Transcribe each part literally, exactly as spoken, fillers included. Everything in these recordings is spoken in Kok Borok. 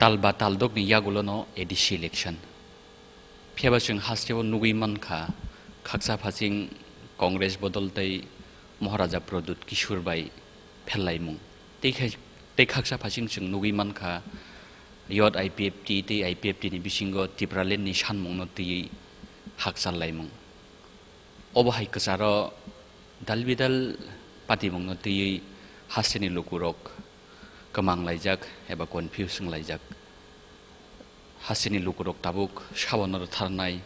Tal ba taldokni yagulono A D C election. Phiyaba chwng hasteo nugwi mankha, khaksa phaching Congress bodol tei Maharaja Pradyut Kishore bai phellaimung. Tei khai-, tei khaksa phaching chwng nugwi mankha, yot I P F T tei I P F T ni bisingo Tipraland ni sanmungno twiwi hakchal laimung. Obo hai kwcharo dal bidal patimungno twiwi hasteni lukurok kwmang laijak eba confuse wng laijak. Hasteni lukurok tabuk sabono rwtharnai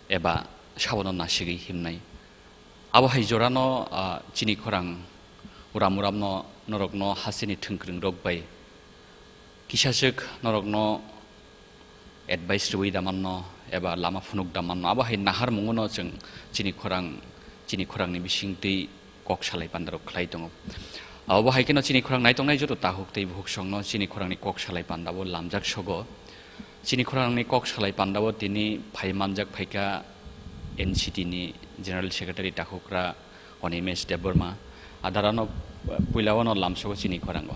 eba sabono nasigwi himnai. Abo hai jorano, ah, chini khorang uram uramno norokno hasteni thwngkwrwngrok bai kisaswk norokno advice rwui da manno eba lama phunuk da manno. Abo hai naharmungono chwng chini khorang, chini khorangni bisingtwi kok salai pandarok khlai tongo. Abo hai kheno chini khorang naitongnai joto takhuk tei bukhuksongno chini khorangni kok salai pandabo lamjak sogo. Chini khorangni kok salai pandabo tini phai manjak phaikha N C T ni General Secretary takhukra Onimesh Debbarma. Adarano puilawano lamsogo chini khorango.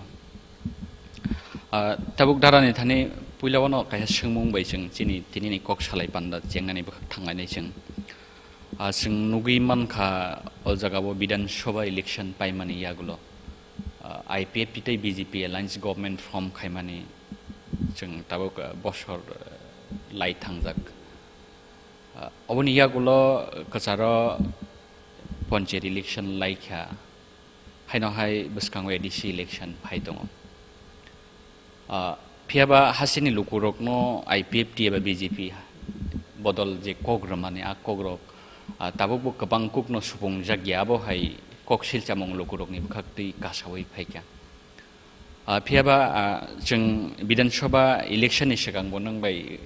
Ah, tabuk darani thani puilawano kaisa swngmung bai chwng chini tinini kok salai panda chengnani bwkhak thanglainai chwng. Ah, chwng nugwi mankha o jagao Bidhan Sabha election paimani yagulo, ah, I P F T tei B J P alliance government form khaimani chwng tabuk, ah, bosor, ah, lai thangjak. Ah, oboni yagulo kwcharo panchayat election laikha. Haino hai bwskango A D C election phai tongo. Ah, phiyaba hasteni lukurokno I P F T eba B J P bodol je kok rwmani, a kokrok, ah, tabukbo kwbang kokno supungjak ya, abo hai kok silchamung lukurokni bwkhaktwi kasaui phaikha. Ah, phiyaba, ah, chwng Bidhan Sabha election ni swkangbo nwng bai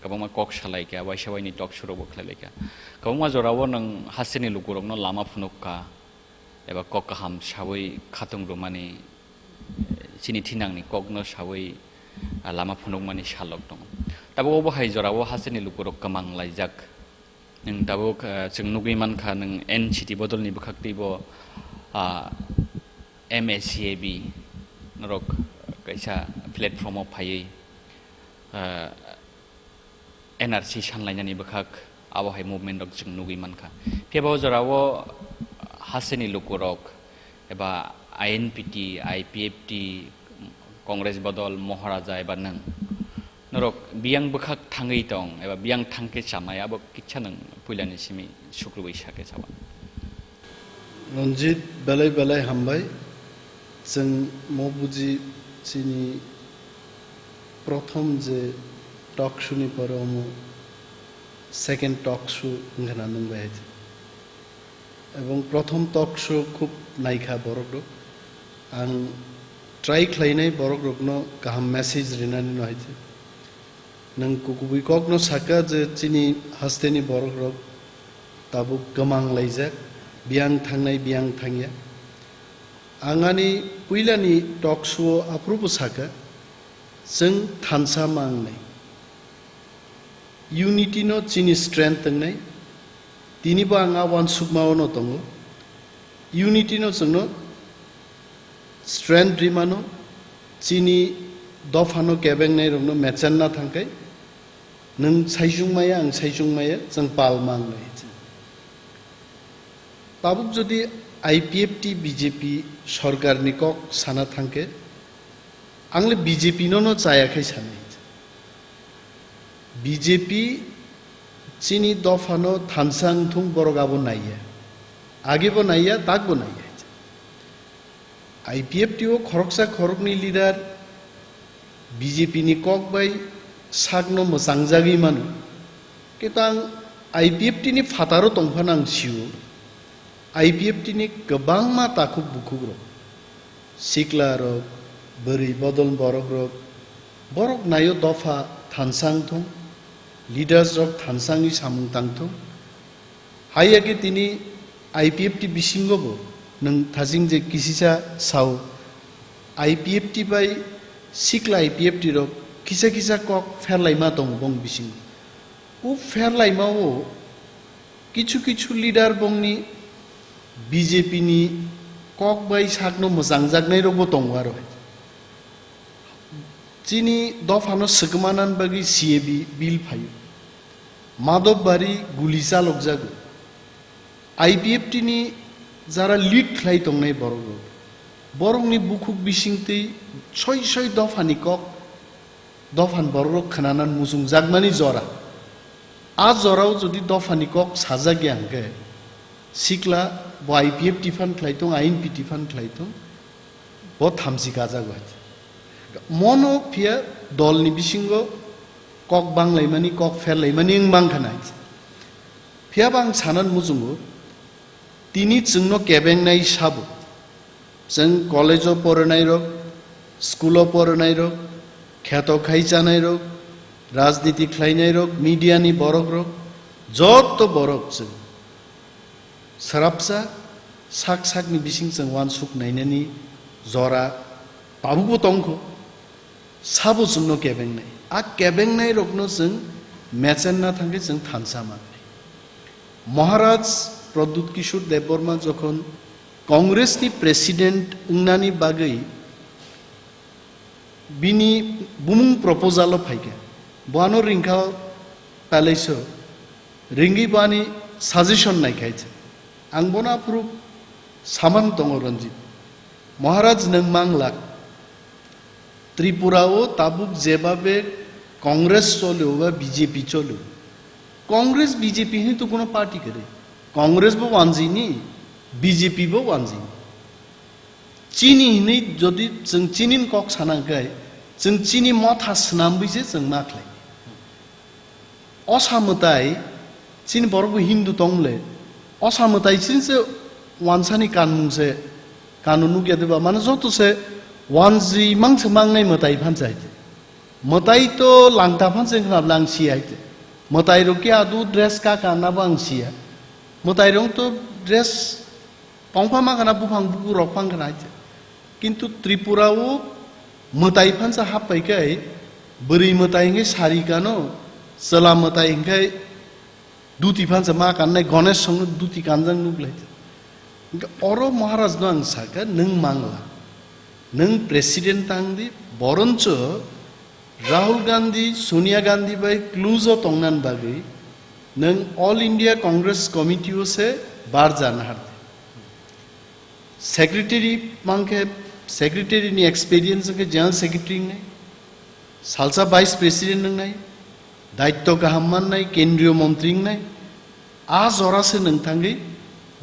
kwbangma kok salaikha, waisa waini talk show rokbo khlailaikha. Kwbangma jorao nwng hasteni lukurokno lama phunukha, eba kok kaham saui khatung rwmani, chini thinangni kokno saui, ah, lama phunukmani salok tongo. Tabuk obo hai jorao hasteni lukurok kwmang laijak. Nwng tabuk, ah, chwng nugwi mankha, nwng N C T bodolni bwkhaktwibo, ah, M A C A B norok kaisa platform o phaiwi, ah, N R C sanlainani bwkhak abo hai movement rok chwng nugwi mankha. Phiyaba o jorao hasteni lukurok eba I N P T, I P F T, Congress bodol Maharaja eba nwng norok biyang bwkhak thangwi tong eba biyang thangkhe chanai abo kisa nwng puilani simi sukrubwi sakhe chaba. Ranjit, belai belai hambai. Chwng mo buji chini prothom je talk show ni pore omo second talk show wngkhana nwng bai hai. Ebong prothom talk show khub naikha borok rok. Ang try khlainai borok rokno kaham message rinani no hai. Nwng kubui kokno saka je chini hasteni borok rok tabuk kwmang laijak, biyang thangnai biyang thangya. Ang ani puilani talk show o aphuru bo saka, chwng thansa mangnai. Unity no chini strength wngnai. Tini bo ang a uansukma o no tongo. Unity no chwngno strength rimano, chini dophano kebengnai rokno mechenna thangkhai, nwng saichung maya, ang saichung maya, chwng pal mangnai. Tabuk jodi I P F T B J P sorkarni kok sana thangkhe, ang le B J P no no chaya khai sanai. B J P chini dophano thansa wngthung borok abo naiya. Age bo naiya, tak bo naiya. I P F T o khoroksa khoroknwi leader B J P ni kok bai sakno mwchangjagwi mano. Kintu ang I P F T ni phataro tongphano ang sio. I P F T ni kwbangma takhuk bukhukrok, siklarok, bwrwi bodol borokrok, borok naio dopha thansa wngthung, leaders rok thansa wngwi samung tangthung. Haiya khe tini I P F T bisingo bo nwng thajing je kisisa sao, I P F T bai sikla I P F T rok kisa kisa kok pherlaima tongo bong bisingo. O pherlaima o kichu kichu leader bongni B J P ni kok bai sakno mwchangjaknai rokbo tongo aro. Chini dophano swkmanan bagwi C A B bill phaio. Madhobari guli chalokjago. I P F T ni jara lead khlai tongnai borok rok. Borokni bukhuk bisingtwi soi soi dophani kok, dophani borok rok khwnanan muchungjakmani jora. A jorao jodi dophani kok sajak ya hwnkhe, sikla bo I P F T phan khlai tong, I N P T phan khlai tong, bo thamchi kajago hai. Mono phiya dolni bisingo kok banglaimani, kok pherlaimani wng mankha nai. Phiya bo ang sanan muchungo, tini chwngno kebengnai sabo. Chwng college-o porinai rok, school-o porinai rok, kheto khai chanai rok, rajniti khlainai rok, media ni borok rok, joto borok chwng srapsa sak sakni bising chwng uansuk nainani jora tabukbo tongkho. Sabo chwngno kebengnai. A kebengnai rokno chwng mechenna thangkhe chwng thansa mannai. Maharaj Pradyut Kishore Debbarma jokhon Congress ni president wngnani bagwi bini bumung proposal o phaikha, bo ano ringkha palace o, ringwi bo ani suggestion naikha. Ang bono aphuru saman tongo, Ranjit. Maharaj, nwng manglak. Tripura o tabuk jebabe Congress cholio ba B J P cholio. Congress B J P hinwi to kuno party kwrwi. Congress bo wanjini, B J P bo wanjini. Chini hinwi jodi chwng chini kok sana hwnkhe, chwng chini motha swnamwi se chwng ma khlai. Osa mwtai, chini borok bo Hindu tong le, osa mwtai chini se wansani kanmung se, kanu nukya deba, mane joto se wanjwi mang se mangnai mwtai phan se hai. Mwtai to langta phan se wngkha nabla ang siya hai. Mwtai rok khe adu dress ka ka nabo ang siya. Mwtai rok to dress Tongpha ma khana buphang buku rok phang khana hai. Kintu Tripura o mwtai phansa hap pai kai, bwrwi mwtai hwnkhe sari kano, chwla mwtai hwnkhe duti phansa ma kannai, Ganesh songno duti kanjak nuk lai. Hwnkhe oro Maharaj no ang sakha, nwng mangla, nwng president tang di, boroncho Rahul Gandhi, Sonia Gandhi bai close o tongnan bagwi nwng All India Congress Committee o se barja nahar di. Secretary mankhe, secretary ni experience khe general secretary wngnai, salsa vice president wngnai, daitto kaham mannai, kendriyo montri wngnai, a jora se nwng thangwi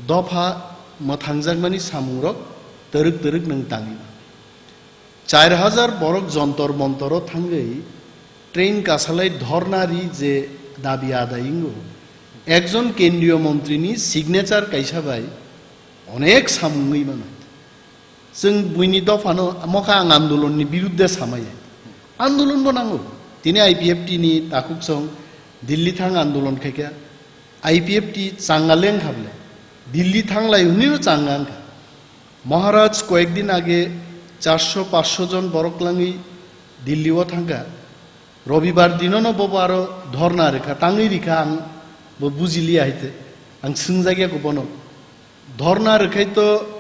dopha mwthangjakmani samungrok twrwk twrwk nwng tangwi. Char hajar borok Jontor Montoro thangwi train kasalai dhorna ri je dabi adai wngo, ekjon kendriyo montri ni signature kaisa bai onek samung wngwi mano. Chwng buini dophano mokha ang andolon ni birudde samaya. Andolon bo nango. Tini I P F T ni takhuk song Delhi thang andolon khaikha. I P F T changa leng kha bole. Delhi thanglai hwnwi no changa wngkha. Maharaj koyek din age charso pansho jon borok langwi Delhi o thangkha. Robibar dino no bobo aro dhorna rikha, tangwi rikha, ang bo bujiliya hai te. Ang swngjak ya bono. Dhorna rwkhai to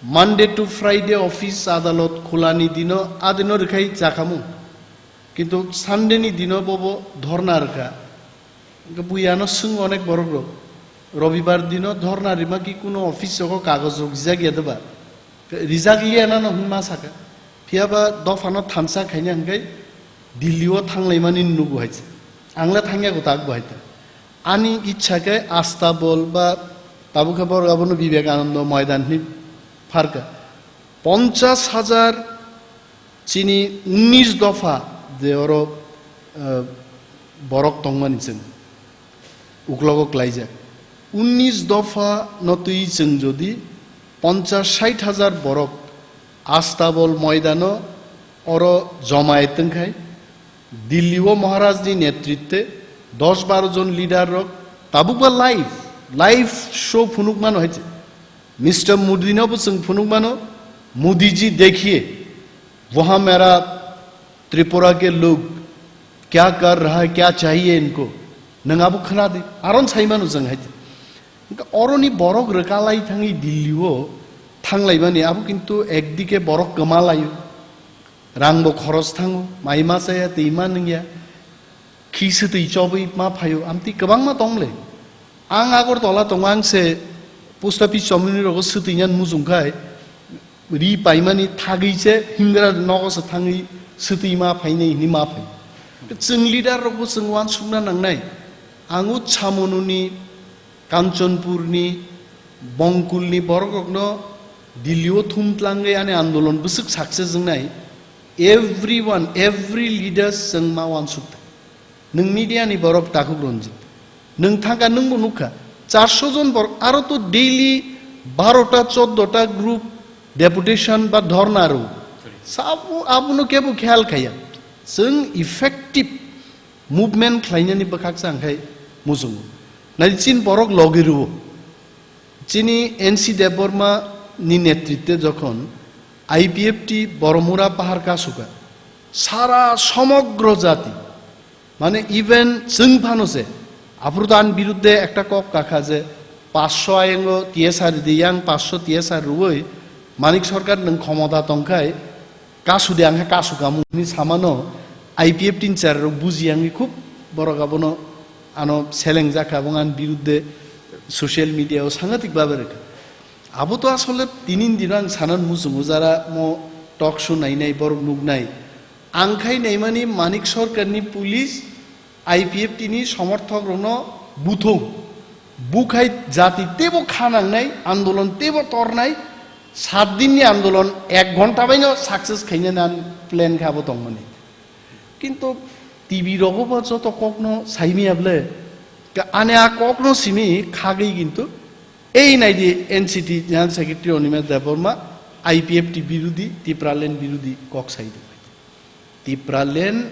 Monday to Friday office adalot khulani dino, a dino rwkhai chakhamu. Kintu Sunday ni dino bobo dhorna rwkha. Hwnkhe buiyano swng onek borok rok, Robibar dino dhorna rima ki kuno office rogo kagoj rok rijak ya doba? Rijak liya nano hwnma sakha. Phiyaba dophano thansa khaina hwnkhe Delhi o thanglaimani nugo hai se. Ang le thangya go tak bo hai ta. Ani ichha khe Astabol ba tabukhe borok abono Vivekananda Moidan hwnwi pharkha. Ponchas hajar chini unnish dopha je oro, eh, borok tongmani chwng uklogo klaijak. Unnish dopha no twi chwng jodi ponchas sait hajar borok Astabol Moidano oro jomayet wngkhai, Delhi o Maharaj ni netritwe dos baro jon leader rok tabukba live, live show phunuk mano hai se. Mister Modi no bo chwng phunuk mano, "Modi ji dekhiye, wahan mera Tripura ke log kya kar raha hai, kya chahiye inko." Nwng abo khna di, aron sai mano chwng hai se. Hwnkhe oroni borok rwkalai thangwi Delhi o thanglaimani, abo kintu ekdike borok kwmalaio. Rang bo khoros thango, mai ma chaya, twi ma nungya, khi swtwi chobwi ma phaio, amtwi kwbangma tongle. Ang Agartala tongo, ang se post office chomoni rogo swtwi nani mujung khai, ri paimani thagwi se hingra nogo se thangwi swtwi ma phainai hini ma phai. Chwng leader rokbo chwng uansukna nangnai. Ang o Chamonuni, Kanchanpurni, Bongkulni borok rokno Delhi o thum tlangwi ani andolon bwswk success wngnai. Everyone, every leaders chwng ma uansuk. Nwng media ni borok takhuk Ranjit. Nwng thangkha, nwngbo nukha. Charso jon borok, aro to daily barota, choddota group deputation ba dhorna rw. Sabo, abono kebo kheyal khaya. Chwng effective movement khlainani bwkhak chang khai muchungo. Nai chin borok logi rwo. Chini N C Debbarma ni netritwe jokhon I P F T Boromura pahar kasuka, sara somogro jati, mane even chwng phano se, aphuru to ani birudde ekta kok kakha je paanch sho ayengo T S R di, yang paanch sho T S R rwui Manik Sarkar nwng khomota tongkhai, kasudi ang khe kasukamung hinwi samano, I P F T ni chera rok buji yangwi khub borok abono ano selengjak kha, bo ani birudde social media o sangatik babe rwkha. Abo to asole tini ni dino ang sanan muchungo, jara mo talk show nainai borok nuknai. Ang khai naimani Manik Sarkar ni police I P F T ni somorthok rokno buthung, bukhai jati teibo kha nangnai, andolon teibo tornai, sat din ni andolon ek ghonta baino success khainani plan khe abo tongmani. Kintu T V rogo bo joto kokno saimaya bole, ka-, ani a kokno simi khagwi kintu ei naidi N C T General Secretary Animesh Debbarma I P F T birudi, Tipraland birudi kok sai tongmani. Tipraland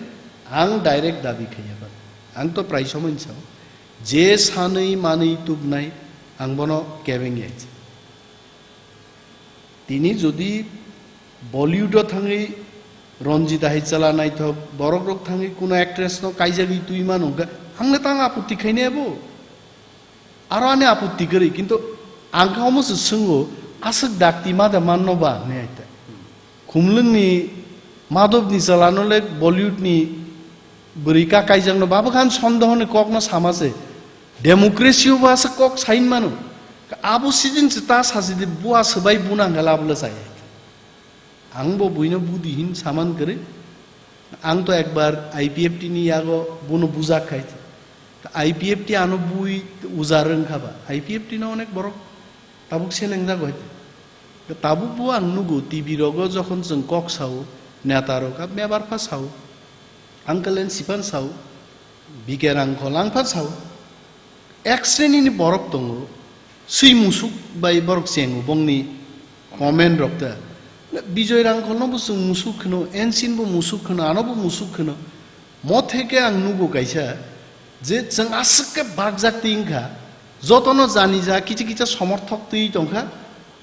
ang direct dabi khaiya ba. Ang to prai somoi sao. Je sanwi manwi tubnai ang bono kebeng ya. Tini jodi Bollywood o thangwi Ranjit hai chala naithok, borok rok thangwi kuno actress no kaijagwi twi mano hwnkhe, ang le tang aputti khainai abo. Aro ani aputti kwrwi, kintu ang khe omo se swngo, aswk dakti ma da manno ba hwnwi hai ta. Khumlwngni Madhobni chalano le Bollywoodni bwrwi ka kaijakno babo khan sondohoni kokno sama se. Democracy o bo aswk kok sain mano. Abo season se ta sajidi bua swbai buna hwnkhe labo le chaya. Ang bo buino budi hin saman kwrwi. Ang to ekbar I P F T ni yago bono bujak khai. I P F T ano bui ujar wngkha ba. I P F T no onek borok tabuk selengjak bai. Tabuk bo ang nugo T V rogo jokhon chwng kok sao, neta rok a mebar pha sao, Uncle N Sipan sao, B K Rangkhol ang pha sao. Ek sreni ni borok tongo, swi musuk bai borok chengo bongni comment rok ta. Bijoy Rangkhol no bo chwng musuk kheno, N Sin bo musuk kheno, ano bo musuk kheno. Mo theke ang nugo kaisa je chwng aswk khe bakjak twi wngkha, jotono jani ja kicha kicha somorthok twi tongkha,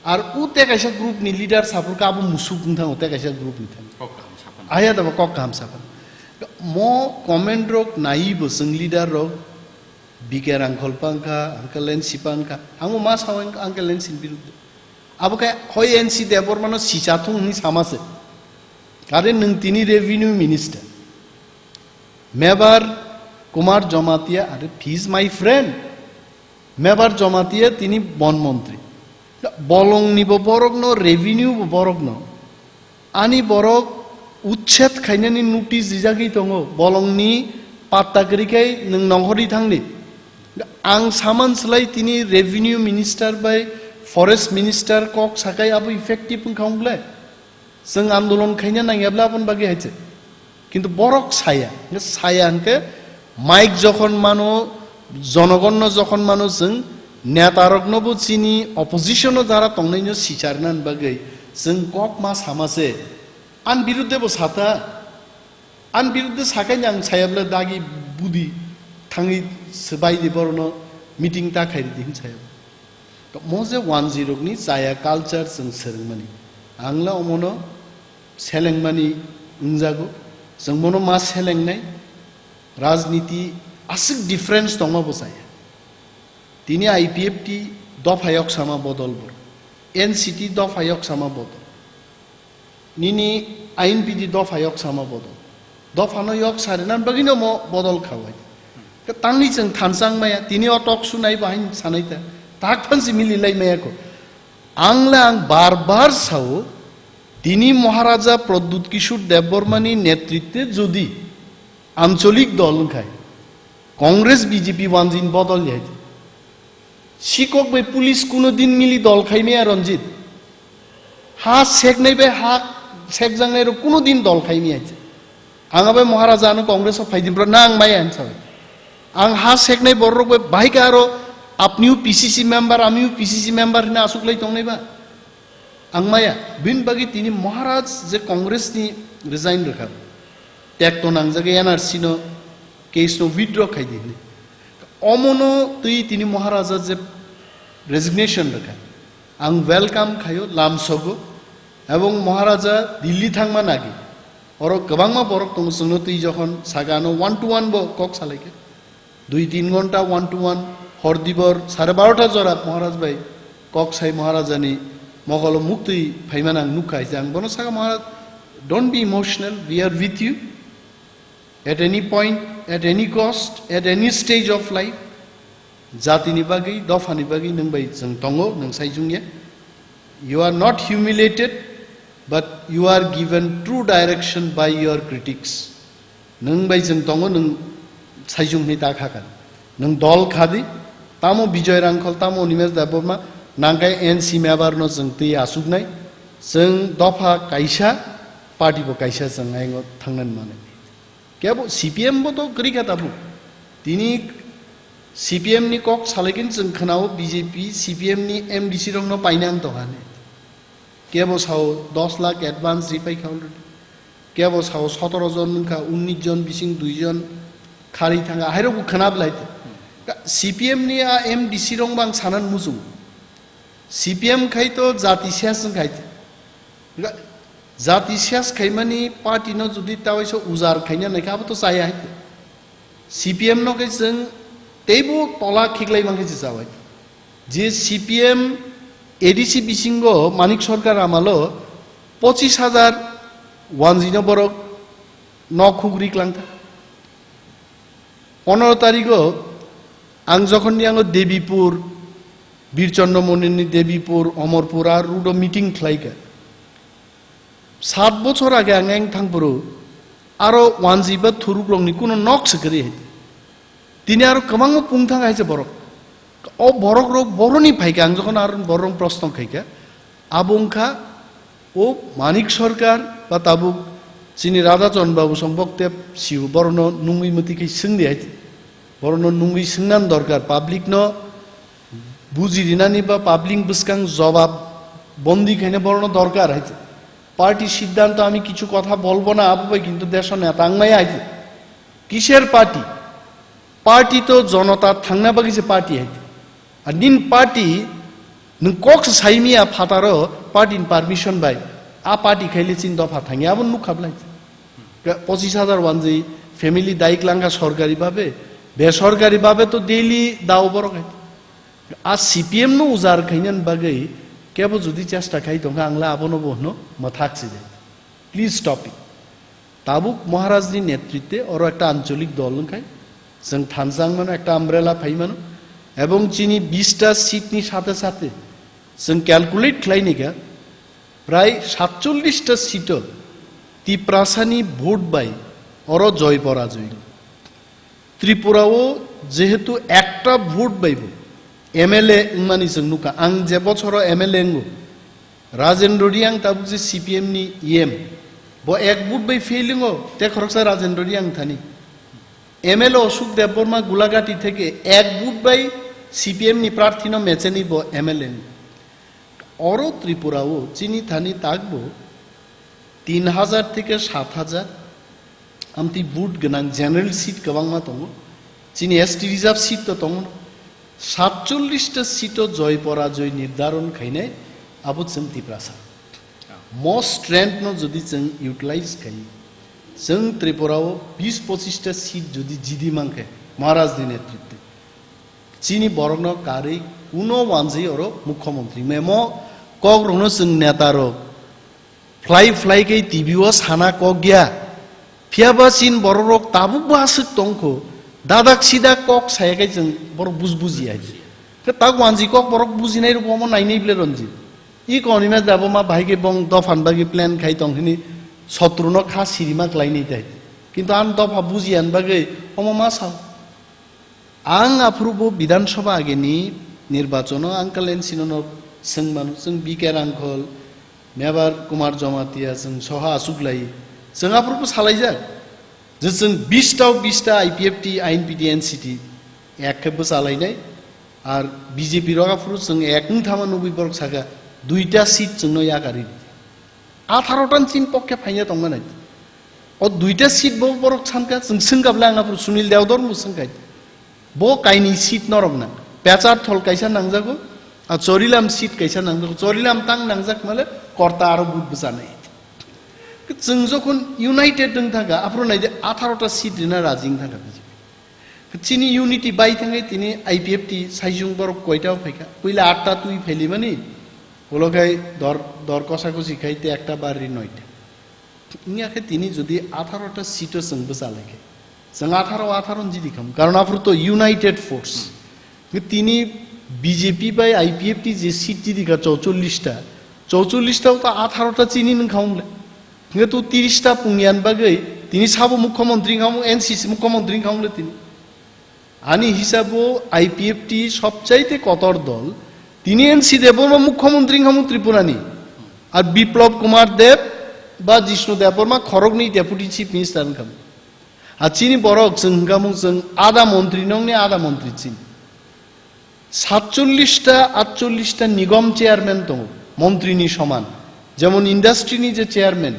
ar u te kaisa group ni leader saphur khe abo musuk wng thango te kaisa group ni thani. Kok kaham sapan. Aya daba kok kaham sapan. Mo comment rok naiwi bo chwng leader rok B K Rangkhol pangkha, Uncle N Sipan kha, ang bo ma sao Uncle N Sin birudde. Abo khe hoi N C Debbarma no sisa thung hwnwi sama se. Kare nwng tini revenue minister. Mebar Kumar Jamatia, are he is my friend. Mebar Jamatia tini bon montri. Bolong ni bo borok no, revenue bo borok no. Ani borok uchched khainani notice rijagwi tongo. Bolong ni patta kwrwi khai nwng nongkhorwi thangdi. Ang saman slai tini revenue minister bai forest minister kok sakai abo effective wngkha wng ble. Chwng andolon khaina nangyabla aboni bagwi hai se. Kintu borok saya, hwnkhe saya hwnkhe mic jokhon mano, jonogonno jokhon mano, chwng netaroknobo chini opposition-o jara tongnaino sicharnani bagwi chwng kok ma sama se. Ani birudde bo sata, ani birudde sakaini ang sayabla dagi budi thangwi swbai di borokno meeting ta khairidi hin saya. Mo je wanjwi rokni chaya culture chwng swrwngmani, ang le omono selengmani wngjago, chwng bono ma selengnai, rajniti aswk difference tongma bo chaya. Tini I P F T dopha yok sama bodol bo, N C T dopha yok sama bodol. Nini Ain pidi dopha yok sama bodol. Dophano yok sarina bagwino mo bodol khawai. Tangni chwng thansa wng maya, tini o talk show nai bahai sanai ta. Tak phansi mili lai maya ko. Ang le ang bar bar sao, tini Maharaja Pradyut Kishore Debbarmani netritwe jodi ancholik dol wngkhai, Congress B J P wanjin bodol yai. Sikok bai police kuno din mili dol khai maya Ranjit. Ha seknai bai ha sekjaknai rok kuno din dol khai maya. Ang abai Maharaja ano Congress o phaidi bro nang maya hinsa. Ang ha seknai borok bai bahai ka aro apniu P C C member, amiu P C C member hina asuk lai tongnai ba. Ang maya, bin bagwi tini Maharaj je Congress ni resign rwkha. Tekto nangjagwi N R C no case no withdraw khai di hinwi. Omono twi tini Maharaja je resignation rwkha. Ang welcome khaio, lamsogo. Ebong Maharaja Delhi thangma nagi. Oro kwbangma borok tongo, chwngno twi jokhon sagano one to one bo kok salaikha. Dui tin ghonta one to one, hor dibor sare barota jora Maharaj bai kok sai Maharajani mogolo muktwi phaimana ang nukha, je ang bono saka, "Maharaj, don't be emotional, we are with you at any point, at any cost, at any stage of life. Jatini bagwi, dophani bagwi nwng bai chwng tongo, nwng saijungya. You are not humiliated, but you are given true direction by your critics." Nwng bai chwng tongo, nwng saijung hinwi ta kha kha. Nwng dol kha di, tamo Bijoy Rangkhol, tamo Animesh Debbarma, nangkhe N C member no chwng twi asuknai. Chwng dopha kaisa, party bo kaisa chwng aingo thangnani manwi. Kebo C P M bo to kwrwi kha tabuk. Tini C P M ni kok salaikin chwng khwnao B J P C P M ni M D C rokno painang tongha hinwi. Kebo sao dos lakh advance ripai kha already. Kebo sao sotoro jon wngkha, unnish jon bising dui jon khari thangkha, hairokbo khwna belai. Ka-, C P M ni a M D C rok bang sanan muchung. C P M khai to jati ses wngkhai. Ka-, jati ses khaimani party no jodi tawaisa ujar khaina naikha, abo to chaya hai. C P M no khe chwng teibo tola khiklai mankhe se chawai. Je C P M A D C bisingo Manik Sarkar amalo pochis hajar wanjino borok nok huk ri klangkha. Pondro tarigo ang jokhon ni ango Debipur, Birchandra Mondir ni Debipur, Omorpur ar road o meeting khlaikha. Sat bochor age ang eng thangphuru aro wanji ba thuruk rokni kuno nok se kwrwi hai. Tini aro kwbangma pung thang hai se borok. O borok rok boroni phaikha, ang jokhon aro borok rok proshno khaikha, abo wngkha o Manik Sarkar ba tabuk chini Radhachan Babu song boktep siu borokno nungwi mwtwi khai swngdi hai. Borokno nungwi swngnan dorkar, public no buji rinani ba public bwskang jobab bondi khaina borokno dorkar hai. Party siddhanto ami kichu kotha bolbo na, abo bai kintu desho neta wngmaya hai. Kisher party? Party to jonota thangna bagwi se party hai. Ar nin party nwng kok se saimiya phataro party ni permission bai a party khaile chin dopha thangya abo nukha blai. Pochis hajar wanjwi family daik langkha sorkari babe, besorkari babe to daily dao borok hai. A C P M no ujar khainani bagwi kebo jodi chesta khai tongkha, ang le abono bo hwno mwthak si de. Please stop it. Tabuk Maharaj ni netritwe oro ekta ancholik dol wngkhai, chwng thansa wngmano, ekta umbrella phaimano, ebong chini bista seat ni sathe sathe chwng calculate khlaini kha, prai satchollish ta seat o Tiprasa ni vote bai oro joy porajoy. Tripura o jehetu ekta vote bai bo M L A wngmani chwng nukha. Ang je bochoro M L A wngo, Rajendra Reang tabuk je C P M ni E M, bo ek vote bai fail wngo, te khoroksa Rajendra Reang thani. M L A Ashok Debbarma Gulagati theke ek vote bai C P M ni prarthi no mecheni bo M L A wngo. Oro Tripura o chini thani takbo tin hajar theke sat hajar amtwi vote gwnang general seat kwbangma tongo. Chini S T reserve seat to tongo. Satchollish ta seat o joy porajoy nirdaron khainai abo chwng Tiprasa. Mo strength no jodi chwng utilize khai, chwng Tripura o bis pochis ta seat jodi jidi mankhe Maharaj ni netritwe, chini borokno karwi kuno wanjwi oro mukhyamantri memo kok rokno chwng neta rok Phlai phlai khe T V o sana kok ya. Phiya ba chin borok rok tabuk bo aswk tong kho. Dadak sidak kok saya khe chwng borok buj buji ya. Khe tak wanji kok borok bujinai rok omo nainai ble Ranjit. I koni ma jabo ma bahai khe bong dophan bagwi plan khai tong hini sotru no kha sirima klai nai tai. Kintu an dopha bujiyan bagwi omo ma sao. Ang aphuru bo Bidhan Sabha ageni nirbachono Uncle N C no no swng manu, chwng B K Rangkhol, Mebar Kumar Jamatia, chwng soha aswk lai. Chwng aphuru bo salaijak. Je chwng bish ta o bish ta I P F T, I N P T, N C T, ek khe bwchalainai. Ar B J P rok aphuru chwng ek wng thama nugwi borok saka, duita seat chwngno yakari. Atharo ta chin pokke phaina tongna nai. O duita seat bo borok sankha, chwng swngkha bwle ang aphuru Sunil Deodormo swngkha. Bo kaini seat norok nang. Pechar thol kaisa nangjago, a Chorilam seat kaisa nangjago. Chorilam tang nangjak male korta aro but bwchanai. Chwng jokhon united wng thangkha, aphuru naidi atharo ta seat rina raji wng thangkha B J P. Chini unity bai thangwi tini I P F T saijung borok koita o phaikha. Puila atta twi phelimani, ulo khai dor, dor kosa kosi khai te ekta barri noita. Wngya khe tini jodi atharo ta seat o chwng bwchalai khe, chwng atharo atharo jidi kham. Karon aphuru to united force. Tini B J P bai I P F T je seat jidi kha chouchollish ta, chouchollish ta o to atharo ta chini nung kha wng le. Hingke tu tiris ta pungyan bagwi tini sabo mukhyamantri wngkha, N C C mukhyamantri wngkha le tini. Ani hisabo I P F T sobchaite kotor dol, tini N C Debbarma mukhyamantri wngkha Tripurani. Ar Biplab Kumar Deb ba Jishnu Debbarma khoroknwi deputy chief minister wngkha. Ar chini borok chwng wngkha mung chwng ada montri nongni ada montri chini. Satchollish ta, atchollish ta nigom chairman tongo, montri ni soman. Jemon industry ni je chairman,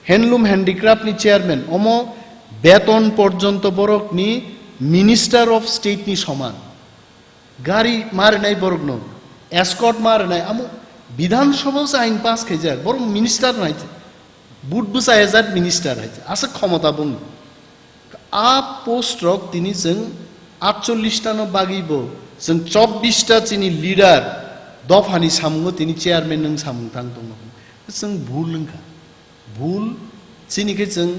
handloom handicraft ni chairman, omo beton porjonto borok ni minister of state ni soman. Gari ma rwnai borok no, escort ma rwnai, amo Bidhan Sabha o se ain pass khaijak, borok minister nai. But bwsa ejak minister hai, asa khomota bung. A post rok tini chwng atchollish ta no bagwi bo, chwng chobbish ta chini leader dophani samungo tini chairman nwng samung tang tongma. Chwng bhul wngkha. Bhul chini khe chwng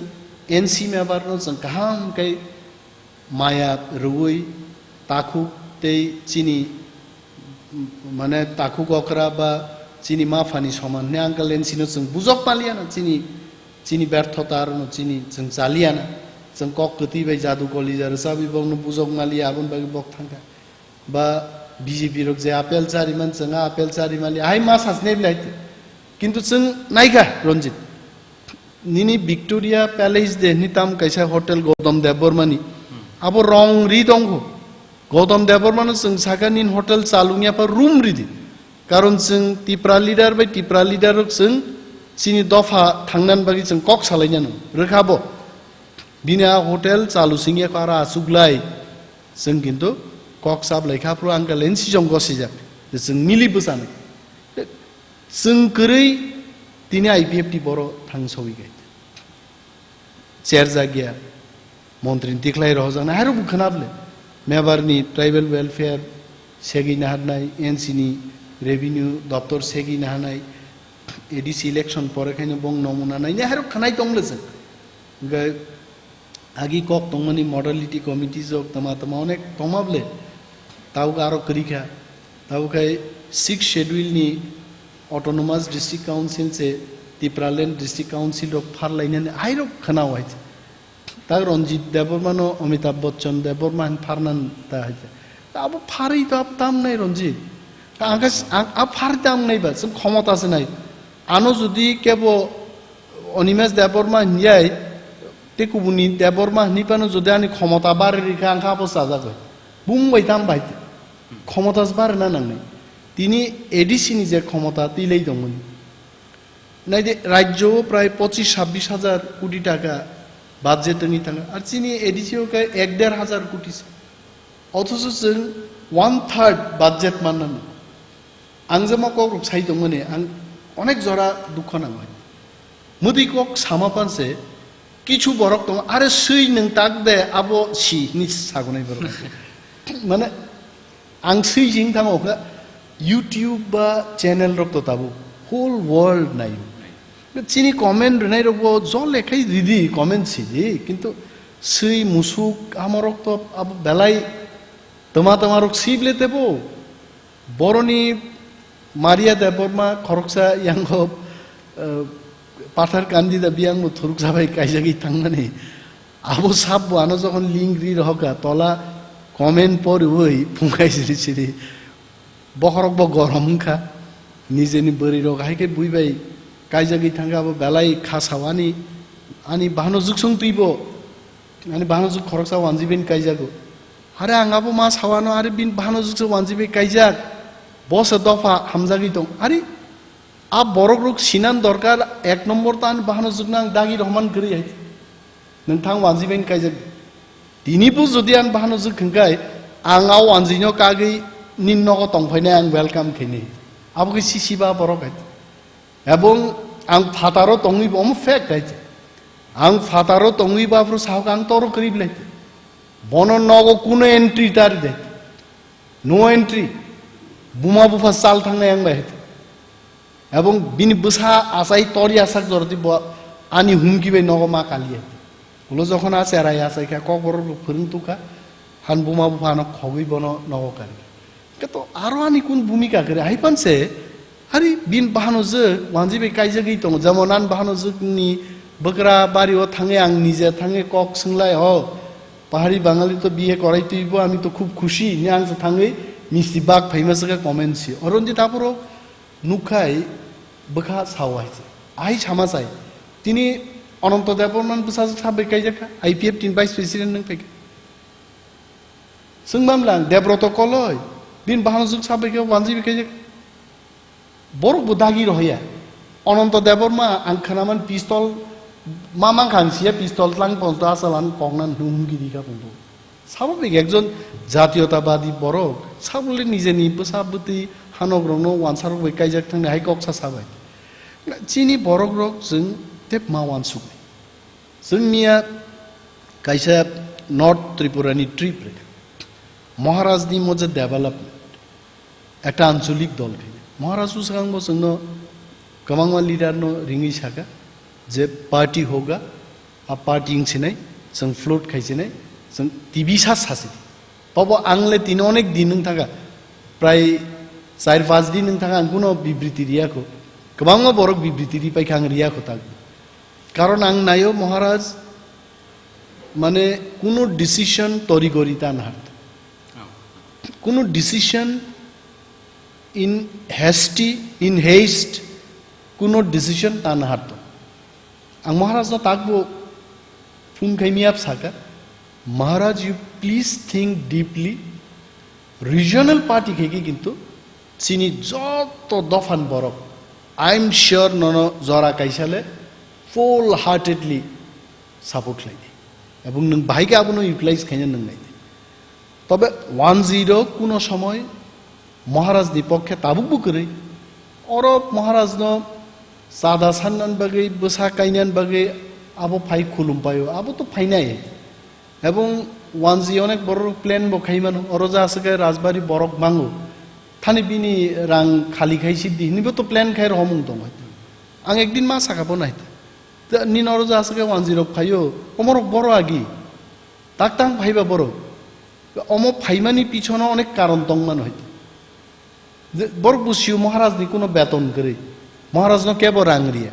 N C member no chwng kaham khe maya rwui takhuk tei chini, mane, takhuk okra ba chini maphani soman hwnwi Uncle N C no chwng bujok paliya na, chini, chini berthota aro no chini chwng chaliya na, chwng kok kwtwi bai jadu kolija rwchabwi bokno bujok maliya, aboni bagwi bok thangkha. Ba B J P rok je apple chari man, chwng a apple chari mali, hai ma sasne bilai. Kintu chwng naikha, Ranjit. Nini Victoria Palace de ni tam kaisa hotel Gautam Debbarma ni. Abo rong ri tongkho. Gautam Debbarma no chwng saka nin hotel chalungya pa room ridi. Karon chwng Tipra leader bai Tipra leader rok chwng chini dopha thangnan bagwi chwng kok salainano. Rwkha bo. Bini a hotel chalu singya kho aro achuklai. Chwng kintu kok chablai kha, phuru Uncle N C jong gosijak. Je chwng mili bwchanai. Chwng kwrwi tini I P F T boro thang sawi gai. Cherjak ya. Montri ni tikhlai rohorjaknai. Hairok bo khwnable. Mebar ni tribal welfare segwi naharnai, N C ni revenue doptor segwi naharnai, A D C election pore khaino bong nomuna naini hairok khwnai tonglo chwng. Hwnkhe agi kok tongmani modality committee jok tama tama onek tongma bwle. Tabuk aro kwrwi kha. Tabuk khai sixth schedule ni autonomous district council se Tipraland district council rok pharlainani hairok khwnao hai. Tak Ranjit Debbarma no Amitabh Bachchan Debbarma hin pharnan ta hai. Ta abo pharwi to abo tam nai Ranjit. Ta ang khe s-, ang, a pharwi tam nai ba, chwng khomota se nai. Ano jodi kebo Animesh Debbarma hinyai, te kubuni Debbarma hinwi phano jodi ani khomota bari rikha, ang khe abo chajak bai. Bung bai tam bai. Khomota se bari na nangnai. Tini A D C ni je khomota twi lai tongmani. Naidi, rajyo o prai pochis sabbish hajar koti taka budget wngwi thangkha. Ar chini A D C o khe ek der hajar koti se. Othocho chwng one third budget mannani. Ang jemo kokrok sai tongmani, ang onek jora dukho nango. Mwtwi kok sama panse, kichu borok tongo, "Are swi nwng tak de, abo si," hinwi sagonai borok. Mane, ang swi jing thango kha, YouTube ba channel rok to tabuk whole world naio. Chini comment rwnai rokbo jol lekhai ridi, comment sidi, kintu swi musuk amorok to abo belai tama tama rok sibile tebo. Boroni Maria Debbarma khoroksa yango, eh, Pathar Kandi da biyangbo thuruksa bai kaijagwi tangmani. Abo sabbo ano jokhon link ri rohoka tola comment poriwi phungai siri siri. Bokhorok bo gorom wngkha, nijeni bwrwi rok hai khe bui bai kaijagwi thangkha, abo belai kha sao ani, ani bahano juksong twibo, ani bahano juk khoroksa wanjwi bai kaijago. Are ang abo ma sao ano, are bini bahano juksa wanjwi bai kaijak, bo se dopha hamjagwi tong. Are a borok rok sinan dorkar, ek nombor ta ani bahano jukna ang dagi rohman kwrwi hai. Nwng thang wanjwi bai kaijak. Tini bo jodi ang bahano jwk hwnkhe, ang a wanjwino kagwi nini nogo tongphainai ang welcome khainai. Abo khe sisiba borok hai. Ebong ang phataro tongwi bo omo fact hai. Ang phataro tongwi bo aphuru sahok ang toro kwrwi belai. Bono nogo kuno entry ta ri de. No entry. Buma bupha sal thangnai ang bai hai. Ebong bini bwsa achai tori asak jordi bo ani humki bai nogo ma kaliya. Ulo jokhon a cherai achai kha, kokborok rok phwrwng tukha, han buma buphano khogwi bono nogo kari. Khe to aro ani kun bhumika kwrwi hai panse, hari bin bahano jwk wanjwi bai kaijagwi tongo, jemon ani bahano jwkni bwkra bario thangwi ang nije thangwi kok swnglai, "Ho, pahari Bangali to B A korai twibo, ami to khub khushi," hinwi ang se thangwi misti bak phaima swkha comment si. Oro ndi taphoro Nukhai bwkha sao hai se. Ahai sama sai. Tini Ananto Debbarman bwsajwk sabai kaijak kha, I P F T ni vice president nung phaikha. Swngmamlang Debroto Koloi, bin bahano jwk sabai khe wanjwi bai kaijak. Borok bo dagi rohya. Ananto Debbarma ang khwnaman pistol ma mankha ang siya pistol tlang ponto asalan koknan humki di kha ponto. Sababik ekjon jatiyotabadi borok sabole nijeni bwsa bwtwi hanok rokno wansa rok bai kaijak thangni hai kok sa sabai. Chini borok rok chwng tep ma wansuk. Chwng miya kaisa North Tripura ni trip rega. Maharaj ni moje development. Ekta ancholik dol khe. Maharaj swkang bo chwngno kwbangma leader no ringwi saka je party hoga, a party wng sinai, chwng float khai sinai, chwng T V sa sasi. Bobo ang le tini onek din wng thaka, prai char panch din wng thaka ang kuno bibriti riya kho. Kwbangma borok bibriti ri pai kha ang riya kho tak. Karon ang naio Maharaj mane kuno decision tori gori ta naharto. Kuno decision in hasty, in haste, kuno decision ta naharto. Ang Maharaj no takbo phone khai miyap saka, "Maharaj, you please think deeply." Regional party khai khe kintu chini joto dophan borok, I am sure nono jora kaisa le full heartedly support khlainai. Ebong nwng bahai khe abono utilize khaina nwng nai. Tobe wanjwi rok kuno somoy Maharaj ni pokhe tabuk bo kwrwi. Oro Maharaj no chada sannan bagwi, bwsa kainan bagwi abo phai khulum paio, abo to phainai. Ebong wanjwi onek borok plan bo khai mano, oro ja aswk khe rajbari borok mango. Thani bini rang khali khai sidi hinwi bo to plan khai rohomung tongo. Ang ekdin ma saka bo nai. Nini oro ja aswk khe wanjwi rok phaio, omorok boro agi. Tak tang phaiba borok. Omo phaimani pichono onek karon tong mano hai. Je borok bo sio Maharaj ni kuno beton kwrwi. Maharaj no kebo rang riya.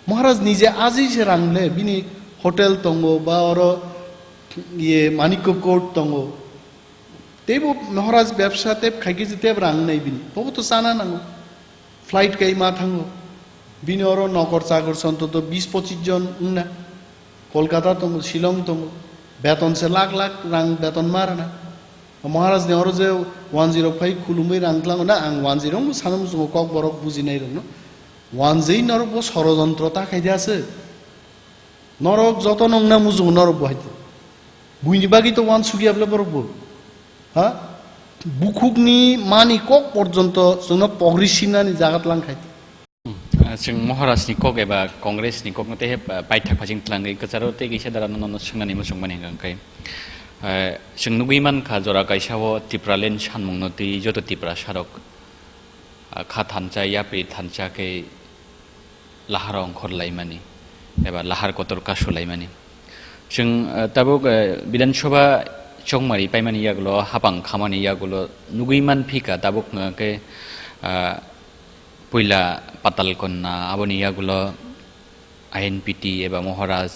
Maharaj nije ajwi se rang le, bini hotel tongo ba oro iye Manikya Court tongo. Teibo Maharaj bebsa tep khai khe je tep rang nai bini. Bobo to chana nango. Flight kai ma thango. Bini oro nokor chakor sontoto bis pochis jon wngna. Kolkata tongo, Shillong tongo. Beton se lakh lakh rang beton ma rwna. Maharaj ni oro je wanjwi rok phai khulumwi rang tlango na, ang wanjwi rok no sana muchungo kok borok bujinai rok no. Wanjwi norok bo sorojontro ta khai de aswk. Norok joto no wngna muchungo norok bo hai. Buini bagwi to wansuk ya bwle borok bo. Ha? Bukhukni mani kok porjonto chwngno pogri simnani jaga tlang khai. Ah, chwng Maharajni kok eba Congressni kokno tei, ah, paithak phasing tlangwi kwcharo tei kisa dara nono swngnani muchungmani hwnkha khe, ah, chwng nugwi mankha jora kaisa o Tipraland sanmungno twi joto Tiprasarok, ah, kha thansa, yapri thansa khe lahar ongkhor laimani eba lahar kotor kasu laimani. Chwng, eh, tabuk, eh, Bidhan Sabha chongmari paimani yagulo, hapang khamani yagulo nugui man phika tabuk hwnkhe, ah, puila Patal Kanya, aboni yagulo I N P T eba Maharaj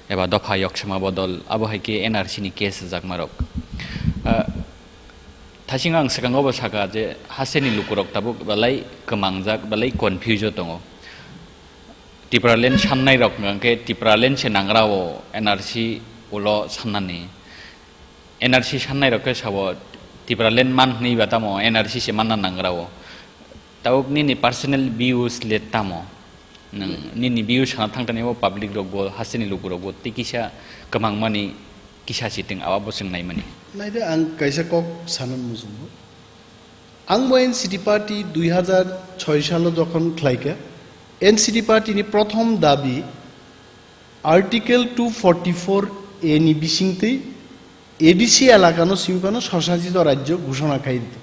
eba dopha yoksama bodol, abo hai khe N R C ni case rwjakmarok. Ah, thasing ang swkango bo saka je hasteni lukurok tabuk belai kwmangjak, belai confuse o tongo. Tipraland sannai rok hwnkhe Tipraland se nangra o N R C ulo sannani. N R C sannai rok khe sabo Tipraland man hwnwi ba tamo N R C se manna nangra o. Tabuk nini personal views le tamo? Nwng nini views sana thangtani o public rok bo hasteni lukurok bo tei kisa kwmangmani kisa sitwng abo bo chwng naimani. Naide ang kaisa kok sana muchungo. Ang bo N C T party dui hazar choi salo jokhon khlaikha, N C T party ni prothom dabi Article two forty-four A ni bisingtwi A D C elakano simi phano swsajito rajyo ghoshona khai ridi.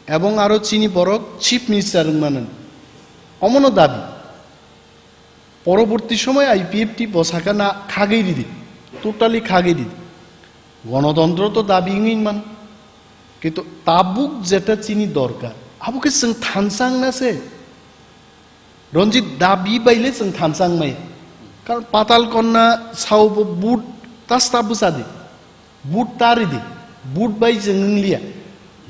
Ebong aro chini borok Chief Minister wngmanani. Omono dabi. Poroborti somoy I P F T bosaka na khagwi ridi. Totally khagwi ridi. Gonotontro to dabi wngwi man. Kintu tabuk jeta chini dorkar. Abo khe chwng thansa wngna se. Ranjit dabi bai le chwng thansa wngmaya. Karon Patal Kanya sao bo but tasta bwsa di. But ta ridi. But bai chwng wngliya.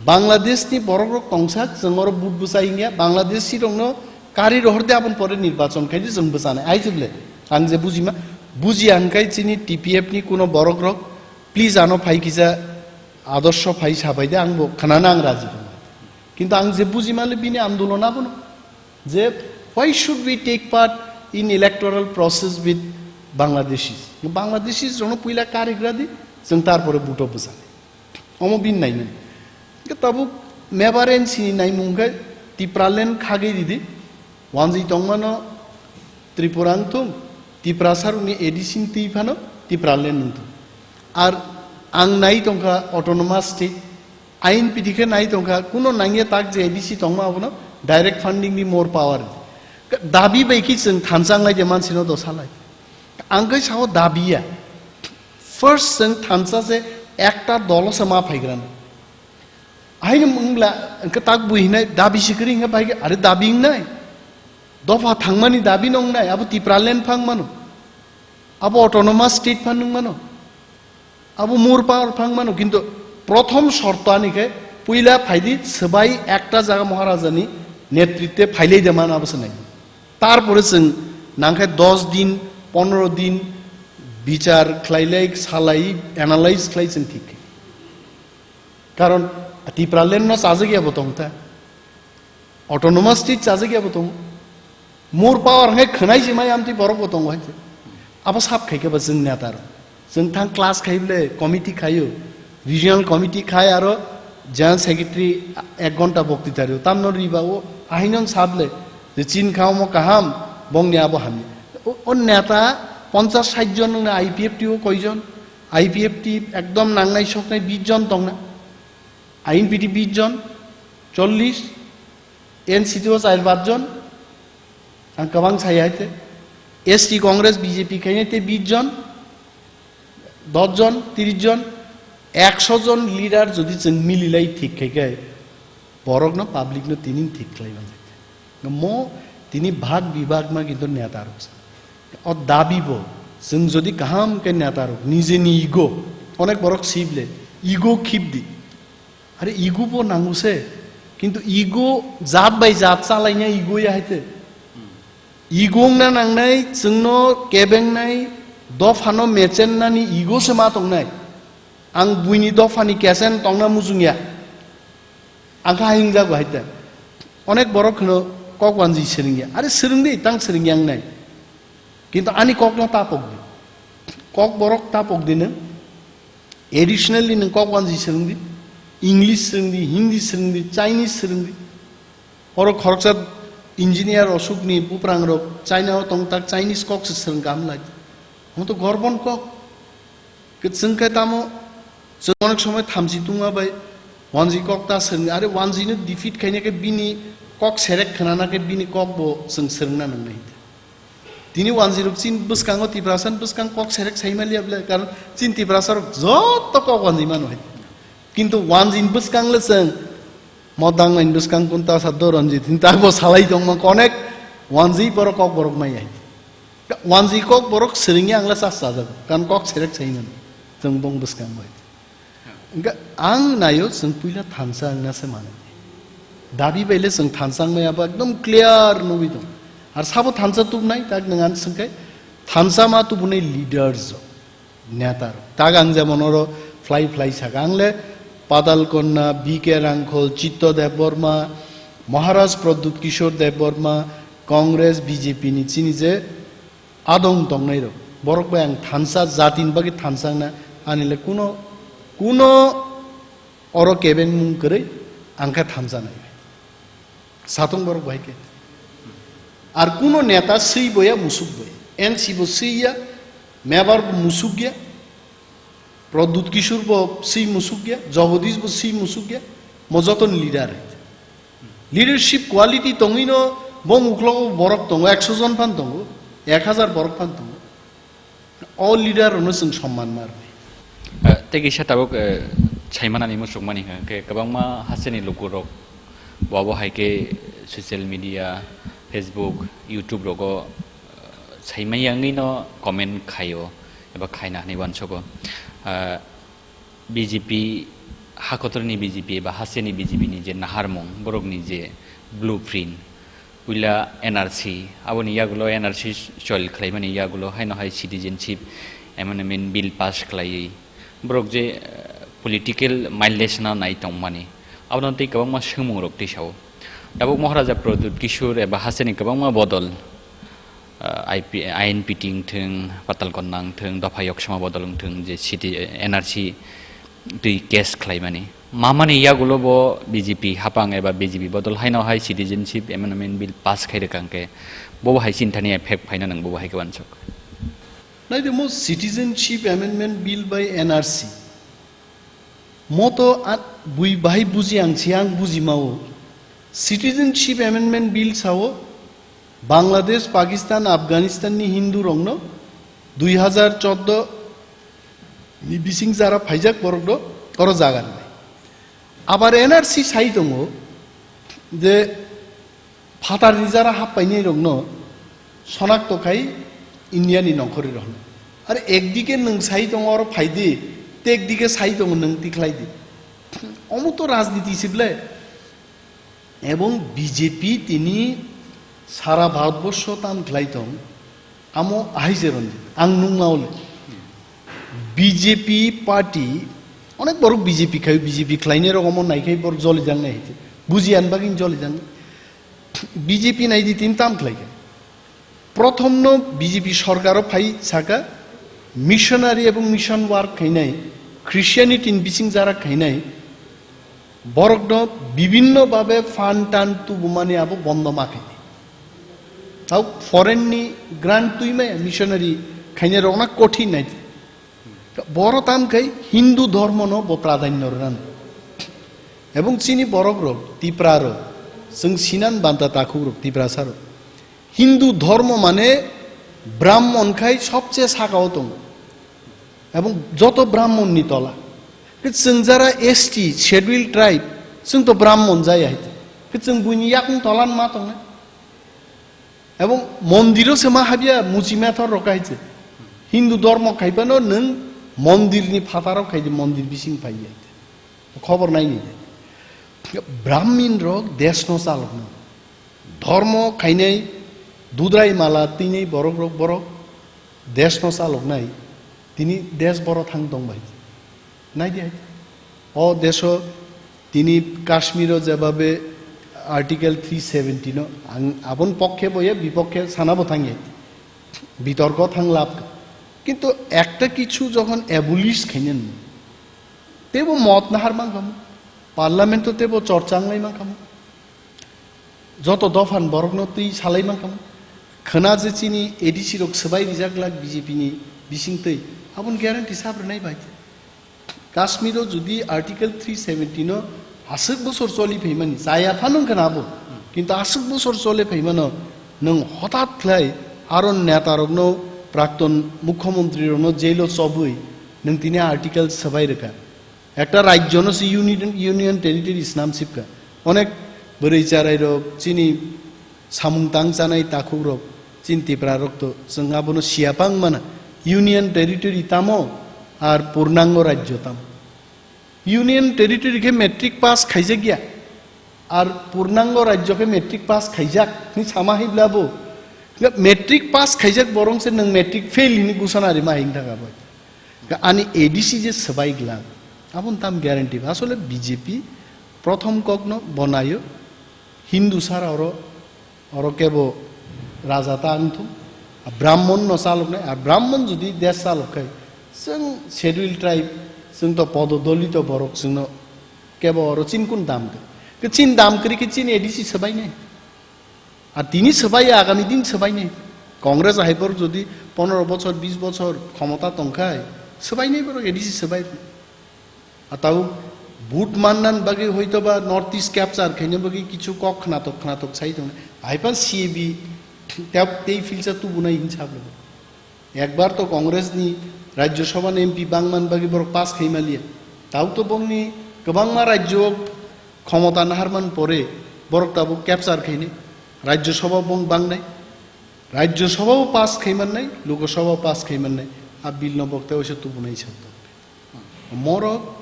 Bangladesh ni borok rok tongsak chwng oro but bwsa wngya. Bangladeshi rokno kari rohor de aboni pore nirbachon khai di chwng bwsanai. Ai chwble. Ang je bujima. Bujiya hwnkhai chini T P F ni kuno borok rok. Please ano phai kisa adorsho phai sabai de ang bo khnana ang raji. Kintu ang je bujima le bini andolon abono. Je, why should we take part in electoral process with Bangladeshis? Bangladeshis rokno puila karigra di, chwng tarpore buto bwsani. Omo bini naimani. Hwnkhe tabuk mebar N C ni naimung khe Tipraland khagwi ridi, wanjwi tongmano Tripura wngthung, Tiprasa rokni A D C ni twi phano Tipraland wngthung. Ar ang nai tongkha autonomous state, I N P T khe nai tongkha, kuno nangya tak je A D C tongma abono direct funding ni more power. Dabi bai ki chwng thansa ngai de mansino dosa lai. Ang kai sao dabi ya. First chwng thansa se ekta dolo se ma phaigrana. Aini mungla engke tak bui hinai dabi sikri hinga bai are dabi nai. Dofa thangmani dabi nong nai abo Tipraland phang mano. Abo autonomous state phan nung mano. Abo more power phang mano, kintu prothom shorto ani khe puila phaidi swbai ekta jaga Maharajani netritwe phailai de mano abo se nai. Tarpore chwng nangkhe dos din, pondro din bichar khlailai, salai, analyze khlai chwng thik khe. Karon Tipraland no chajak ya bo tong ta. Autonomous state chajak ya bo tongo. More power hwnkhai khwnai se mai amtwi borok bo tongo hai se. Abo sab khai khe ba chwng neta rok. Chwng thang class khai ble committee khaio. Regional committee khai aro general secretary ek ghonta boktita rio. Tamno riba o ahinon sable je chin kha omo kaham bongni abo hamya. O, o neta ponchas sait jon wngna I P F T o koijon? I P F T ekdom nangnai soknai bis jon tongna. I N P T bis jon, chollish, N C T o char pach jon, ang kwbang sai hai te. S T Congress B J P khainai te bis jon, dos jon, tris jon, ekso jon leader jodi chwng mililai thik khai khai, borokno public no tini thik khlai man. Mo tini bhag bibhag ma kintu neta rok sa. O dabi bo, chwng jodi kaham khe neta rok, nijeni ego, onek borok sibile, ego khibdi. Are ego bo nango se, kintu ego jat bai jat chalaina ego ya haite. Ego wngna nangnai, chwngno kebengnai, dophano mechennani ego se ma tongnai. Ang buini dophani kechen tongna mujungya. Ang kha hingjak bai ta. Onek borok kheno kok wanji swrwngya. Are swrwngdi, tang swrwngya wngnai. Kintu ani kokno ta pokdi. Kok borok ta pokdi nwng. Additionally nwng kok wanji swrwngdi. English swrwngdi, Hindi swrwngdi, Chinese swrwngdi. Oro khoroksa engineer Ashokni buprang rok China o tong tak Chinese kok se swrwng kam lai. Omo to gorbon kok. Kwchwng khe tamo chwng onek somoi thamchi tungma bai wanji kok ta swrwng, are wanji no defeat khaina khe bini Kok serek khwnana khe bini kok bo chwng swrwngna nangnai. Tini wanjwi rok chin bwskango Tiprasa ni bwskang kok serek sai maliya ble, karon chin Tiprasa rok joto kok wanjwi mano hai. Kintu wanjwi ni bwskang le chwng mo dang nai bwskang kun ta sa do Ranjit hin ta bo salai tong ma connect wanjwi borok kok borok mai hai. Wanjwi kok borok swrwngya ang le chas chajak kan kok serek sai mano chwng bong bwskang bai. Hwnkhe ang naio chwng puila thansa wngna se mano. Dabi bai le chwng thansa wngmaya bo ekdom clear nugwi tong. Ar sabo thansa tubunai tak nwng ang swngkhe thansa ma tubunai leaders rok, neta rok. Tak ang jemon oro phlai phlai saka ang le Padal Konna, B K Rangkhol, Chitto Debbarma, Maharaj Pradyut Kishore Debbarma, Congress, B J P ni chini je adong tongnai rok, borok bai ang thansa, jatini bagwi thansa wngna ani le kuno, kuno oro kebengmung kwrwi ang khe thansa nai. Satung borok bai khe. Ar kuno neta swi boya musuk boya. N C bo swi ya, Mebar bo musuk ya, Pradyut Kishore bo swi musuk ya, Jagadish bo swi musuk ya, mo joto ni leader. Leadership quality tongwi no bo uklogo borok tongo, ekso jon phan tongo, ek hazar borok phan tongo. O leader rokno chwng somman ma rwnai. Eh, tei kisa tabuk, eh, saimanani muchungmani hwnkhe kwbangma hasteni lukurok bo abo hai khe social media, Facebook, YouTube rogo, eh, saimanya wngwi no comment khaio eba khaina hinwi uansugo. Eh, B J P, hakotorni B J P eba hasteni B J P ni je naharmung, borokni je blueprint, puila N R C, aboni yagulo N R C chol khlaimani yagulo haino hai citizenship amendment bill pass khlaiwi borok je, eh, political mileage na nai tongmani, abono tei kwbangma swngmungrok tisao. Tabuk Maharaja Pradyut Kishore eba hasteni kwbangma bodol, ah, I P, I N P T wngthwng, Patal Konna wngthwng, dopha yoksoma bodol wngthwng, je city, N R C twi case khlaimani. Mamani yagulo bo B J P hapang eba B J P bodol haino hai citizenship amendment bill pass khai rwkha hwnkhe bobo hai chinthani effect phaina nang bobo hai khe uansuk. Naidi mo citizenship amendment bill bai N R C. Moto a-, bui bahai buji ang si ang buji mao. Citizenship Amendment Bill sao Bangladesh, Pakistan, Afghanistan ni Hindu rokno dui hazar chordo ni bising jara phaijak borok do oro jaga rwnai. Abar N R C sai tongo je phatarni jara happainai rokno sonakto khai India ni nongkhorwi rohornai. Are ekdike nwng sai tongo oro phaidi, te ekdike sai tongo nwng tikhlaidi. Omo to rajniti sible. Ebong B J P tini sara Bharatborsho tam khlai tong, amo ahai je Ranjit, ang nungma ole. B J P party, onek borok B J P khai, B J P khlainai rok omo naikhai borok jolijaknai hai je. Bujiyan bagwi jolijaknai. B J P naidi tin tam khlai khe. Prothomno B J P sorkaro phai saka, missionary ebong mission work khainai, Christianity ni bising jara khainai, borokno bibinno babe phan tan tubumani abo bondo ma khainai. Tau foreign ni grant twi maya missionary khainai rokna kothin nai. Boro tam khai Hindu dhormono bo pradhanyo rwnani. Ebong chini borok rok, Tipra rok, chwng sinan banta takhuk rok, Tiprasa rok. Hindu dhormo mane Brahmon khai sobche sakao tongo. Ebong joto Brahmon ni tola. Khe chwng jara S T, Scheduled Tribe, chwng to Brahmon jaya hai. Khe chwng buini yakung tola ma tongnai. Ebong mondiro se ma habya muchi methor rok hai se. Hindu dhormo khai phano nwng mondir ni phataro khai di mondir bising phai ya. Khobor nai ni. Brahmin rok desh no chalok no. Dhormo khainai dudrai mala twinai borok rok borok desh no chalok nai. Tini desh boro thang tong bai. Nai di hai. O desho tini Kashmiro jebabe Article three seventy no ang abon pokkhe boya bipokhe sana bo thangya. Bitorko thang lab. Kintu ekta kichu jokhon abolish khainen tebo mot nahar mankhamu. Parliament to tebo chorcha nglai mankhamu. Joto dophan borokno twi salai mankhamu. Khwna je chini A D C rok swbai rijak glak B J P ni bising twi. Abon guarantee sab rwnai bai. Kashmiro jodi Article three seventy no aswk bosor choli phaimani, chaya phano wngkha na abo. Kintu aswk bosor chole phaimano nwng hotat khlai aro netarokno, prakton mukhyamantrirokno jailo chobwi nwng tini article swbai rwkha. Ekta rajyono se union, union territory snam sipkha. Onek bwrwi charairok, chini samung tang chanai takhukrok, chini Tiprarok to chwng abono siya pang mana. Union territory tamo ar purnango rajyo tamo? Union territory khe matric pass khaijak ya, ar purnango rajyo khe matric pass khaijak hwnwi sama hai bla bo. Matric pass khaijak borok se nwng matric fail hwnwi gusana rima hai wng thang abo. Ani A D C je swbai glak, aboni tam guarantee ba. Asole B J P prothom kokno bonayo Hindu sara oro, oro kebo raja ta wngthung, a Brahmon no chaloknai, a Brahmon jodi desh chalok khai, chwng schedule tribe, chwng to pododolito borok, chwngno kebo oro chin kun dam khe? Khe chin dam kwrwi khe chin A D C swbainai. Ar tini swbai, agami din swbainai. Congress hai borok jodi pondro bochor, bis bochor khomota tongkhai, swbainai borok A D C swbai. Ar tabuk vote mannan bagwi hoito ba North East capture khaina bagwi kichu kok khnatok khnatok sai tongnai. Hai phan C A B tei, tei filsa tubunai hin sabo. Ekbar to Congress ni Rajya Sabha ni M P bangman bagwi borok pass khai maliya. Tabuk to bongni kwbangma rajyo khomota naharman pore borok tabuk capture khainai. Rajya Sabha bong bangnai. Rajya Sabha o pass khai mannai, Lok Sabha o pass khai mannai. A bill no bok tei waisa tubunai sa. Morok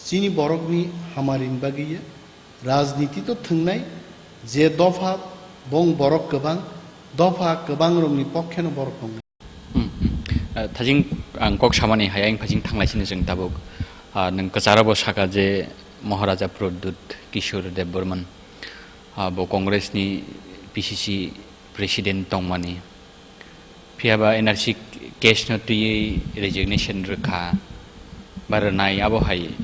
chini borokni hamarini bagwi ya, rajniti to thwngnai, je dopha bong borok kwbang, dopha kwbangrokni pokheno borok tongnai. Hmm, hmm. Ah, thajing ang kok samani hai, ang phajing thanglai sini jeng tabuk. Ah, nwng kwcharo bo saka je Maharaja Pradyut Kishore Debbarman, ah, bo Congress ni P C C president tongmani. Phiya ba N R C case no twiwi resignation rwkha ba rwnai, abo hai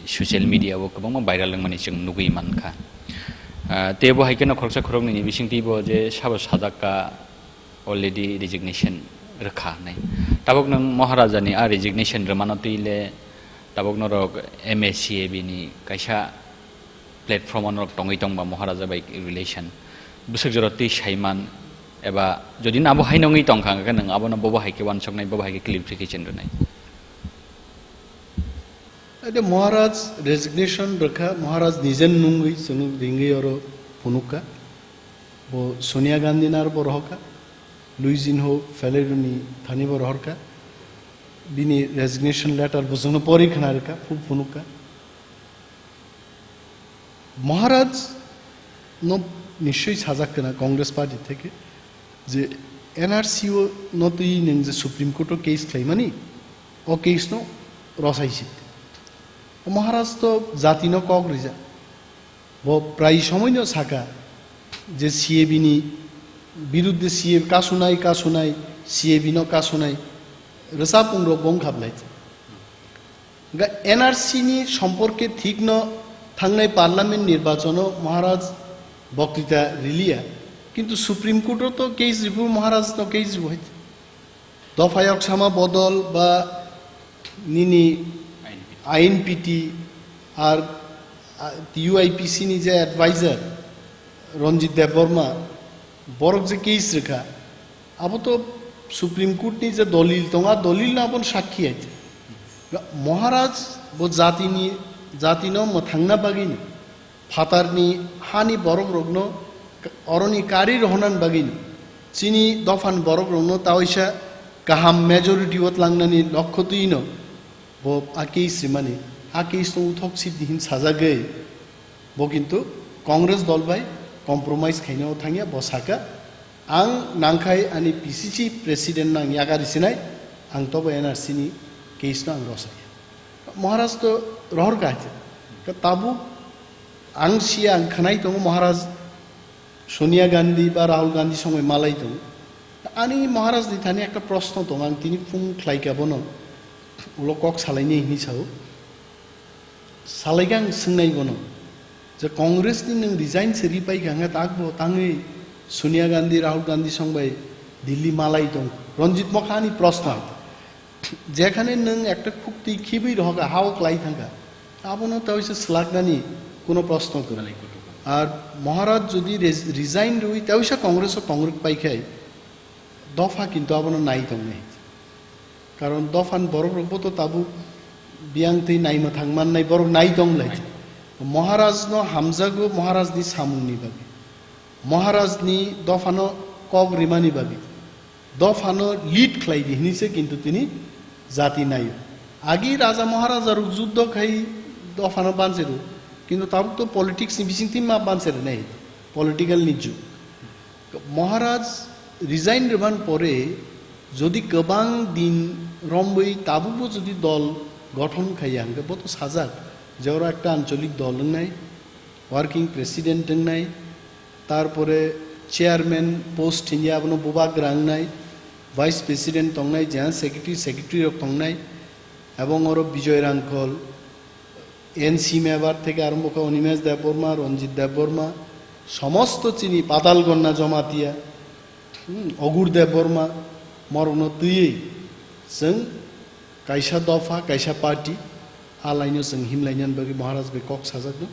social media o kwbangma viral wngmani chwng nugwi mankha. Ah, tei bo hai kheno khoroksa khoroknwi ni bisingtwi bo je sabo sajak ka already resignation rwkha hinwi. Tabuk nwng Maharaja ni a resignation rwmano twi le tabuk norok M A C A B ni kaisa platform o norok tongwi tongba Maharaja bai relation bwswk jora twi saiman, eba jodi nabo haino wngwi tongkha, hwnkhe nwng abono bobo hai khe uansuknai, bobo hai khe clarification rwnai? Ede Maharaj resignation rwkha, Maharaj nijen nungwi chwng ringwi oro phunukha. Bo Sonia Gandhi nar bo rohorkha, Luizinho Faleiro ni thani bo rohorkha. Bini resignation letter bo chwngno pori khna rwkha, phu-, phunukha. Maharaj no nischoi sajak kana Congress party theke je N R C o no twi nwng je Supreme Court o case khlaimani, o case no rosai si. O Maharaj to jati no kok rija. Bo prai somoi no saka je C A B ni birudde C A B kasunai, kasunai, C A B no kasunai, rwchapung rok bong khablai. Ga N R C ni somporke thik no thangnai parliament nirbachon o Maharaj boktita riliya, kintu Supreme Court o to case ribu, Maharaj no case ribu hai. Dopha yok sama bodol ba nini ain piti ar, a, U I P C ni je advisor Ranjit Debbarma, borok je case rwkha, abo to Supreme Court ni je dolil tongo, a dolil no aboni sakhi hai. Maharaj bo jati ni, jati no mwthangna bagwi ni, phatarni hani borok rokno oroni kari rohonan bagwi ni, chini dophani borok rokno taoisa kaham majority o tlangnani lokho twi no bo a case rimani, a case no uthok sidi hin sajagwi bo kintu Congress dol bai compromise khaina o thangya, bo saka, "Ang nangkhai ani P C C president nang yakari sinai, ang tobo N R C ni case no ang rosai." Maharaj to rohor kaisa. Ka tabuk ang siya ang khanai tongo Maharaj Sonia Gandhi ba Rahul Gandhi songwi malai tongo. Ani Maharaj ni thani ekta proshno tongo, ang tini phung khlai ka bono ulo kok salaini hini sao. Salaiga ang swngnai bono je Congress ni nwng resign se ripai kha, hwnga tak bo tangwi Sonia Gandhi, Rahul Gandhi song bai Delhi malai tong, Ranjit Mokha ani proshno. Jekhane nwng ekta khuktwi khibwi rohoka, hao klai thangkha, abono ta oisa swlaknani kuno proshno kwrwi. Ar Maharaj jodi res-, resign rwi tei uisa Congress o tongrwk pai khai, dopha kintu abono nai tongnai. Karon dophan borok rokbo to tabuk biyang twi naima thang mannai, borok nai tong lai. Maharaj no hamjago Maharaj ni samung ni bagwi, Maharaj ni dopha no kok rimani bagwi. Dophano lead khlai di hinwi se kintu tini jati naio. Agi raja maharaja rok juddo khai dophano banjero. Kintu tabuk to politics ni bising twi ma banjero nai. Political ni jug. Maharaj resign rwban pore jodi kwbang din romwi tabukbo jodi dol gothon khaiya hwnkhe bo to sajak je oro ekta ancholik dol wngnai, working president wngnai, Tarpore chairman post hinya abono bubagra wngnai, vice president tongnai, general secretary, secretary rok tongnai, ebong oro Bijoy Rangkhol, N C member theke arombo khe Animesh Debbarma, Ranjit Debbarma, somosto chini Patalgonna Jamatia, hmm, Ogur Debbarma, morokno twiwi chwng kaisa dopha, kaisa party, a laino chwng himlainani bagwi Maharaj bai kok sajakno.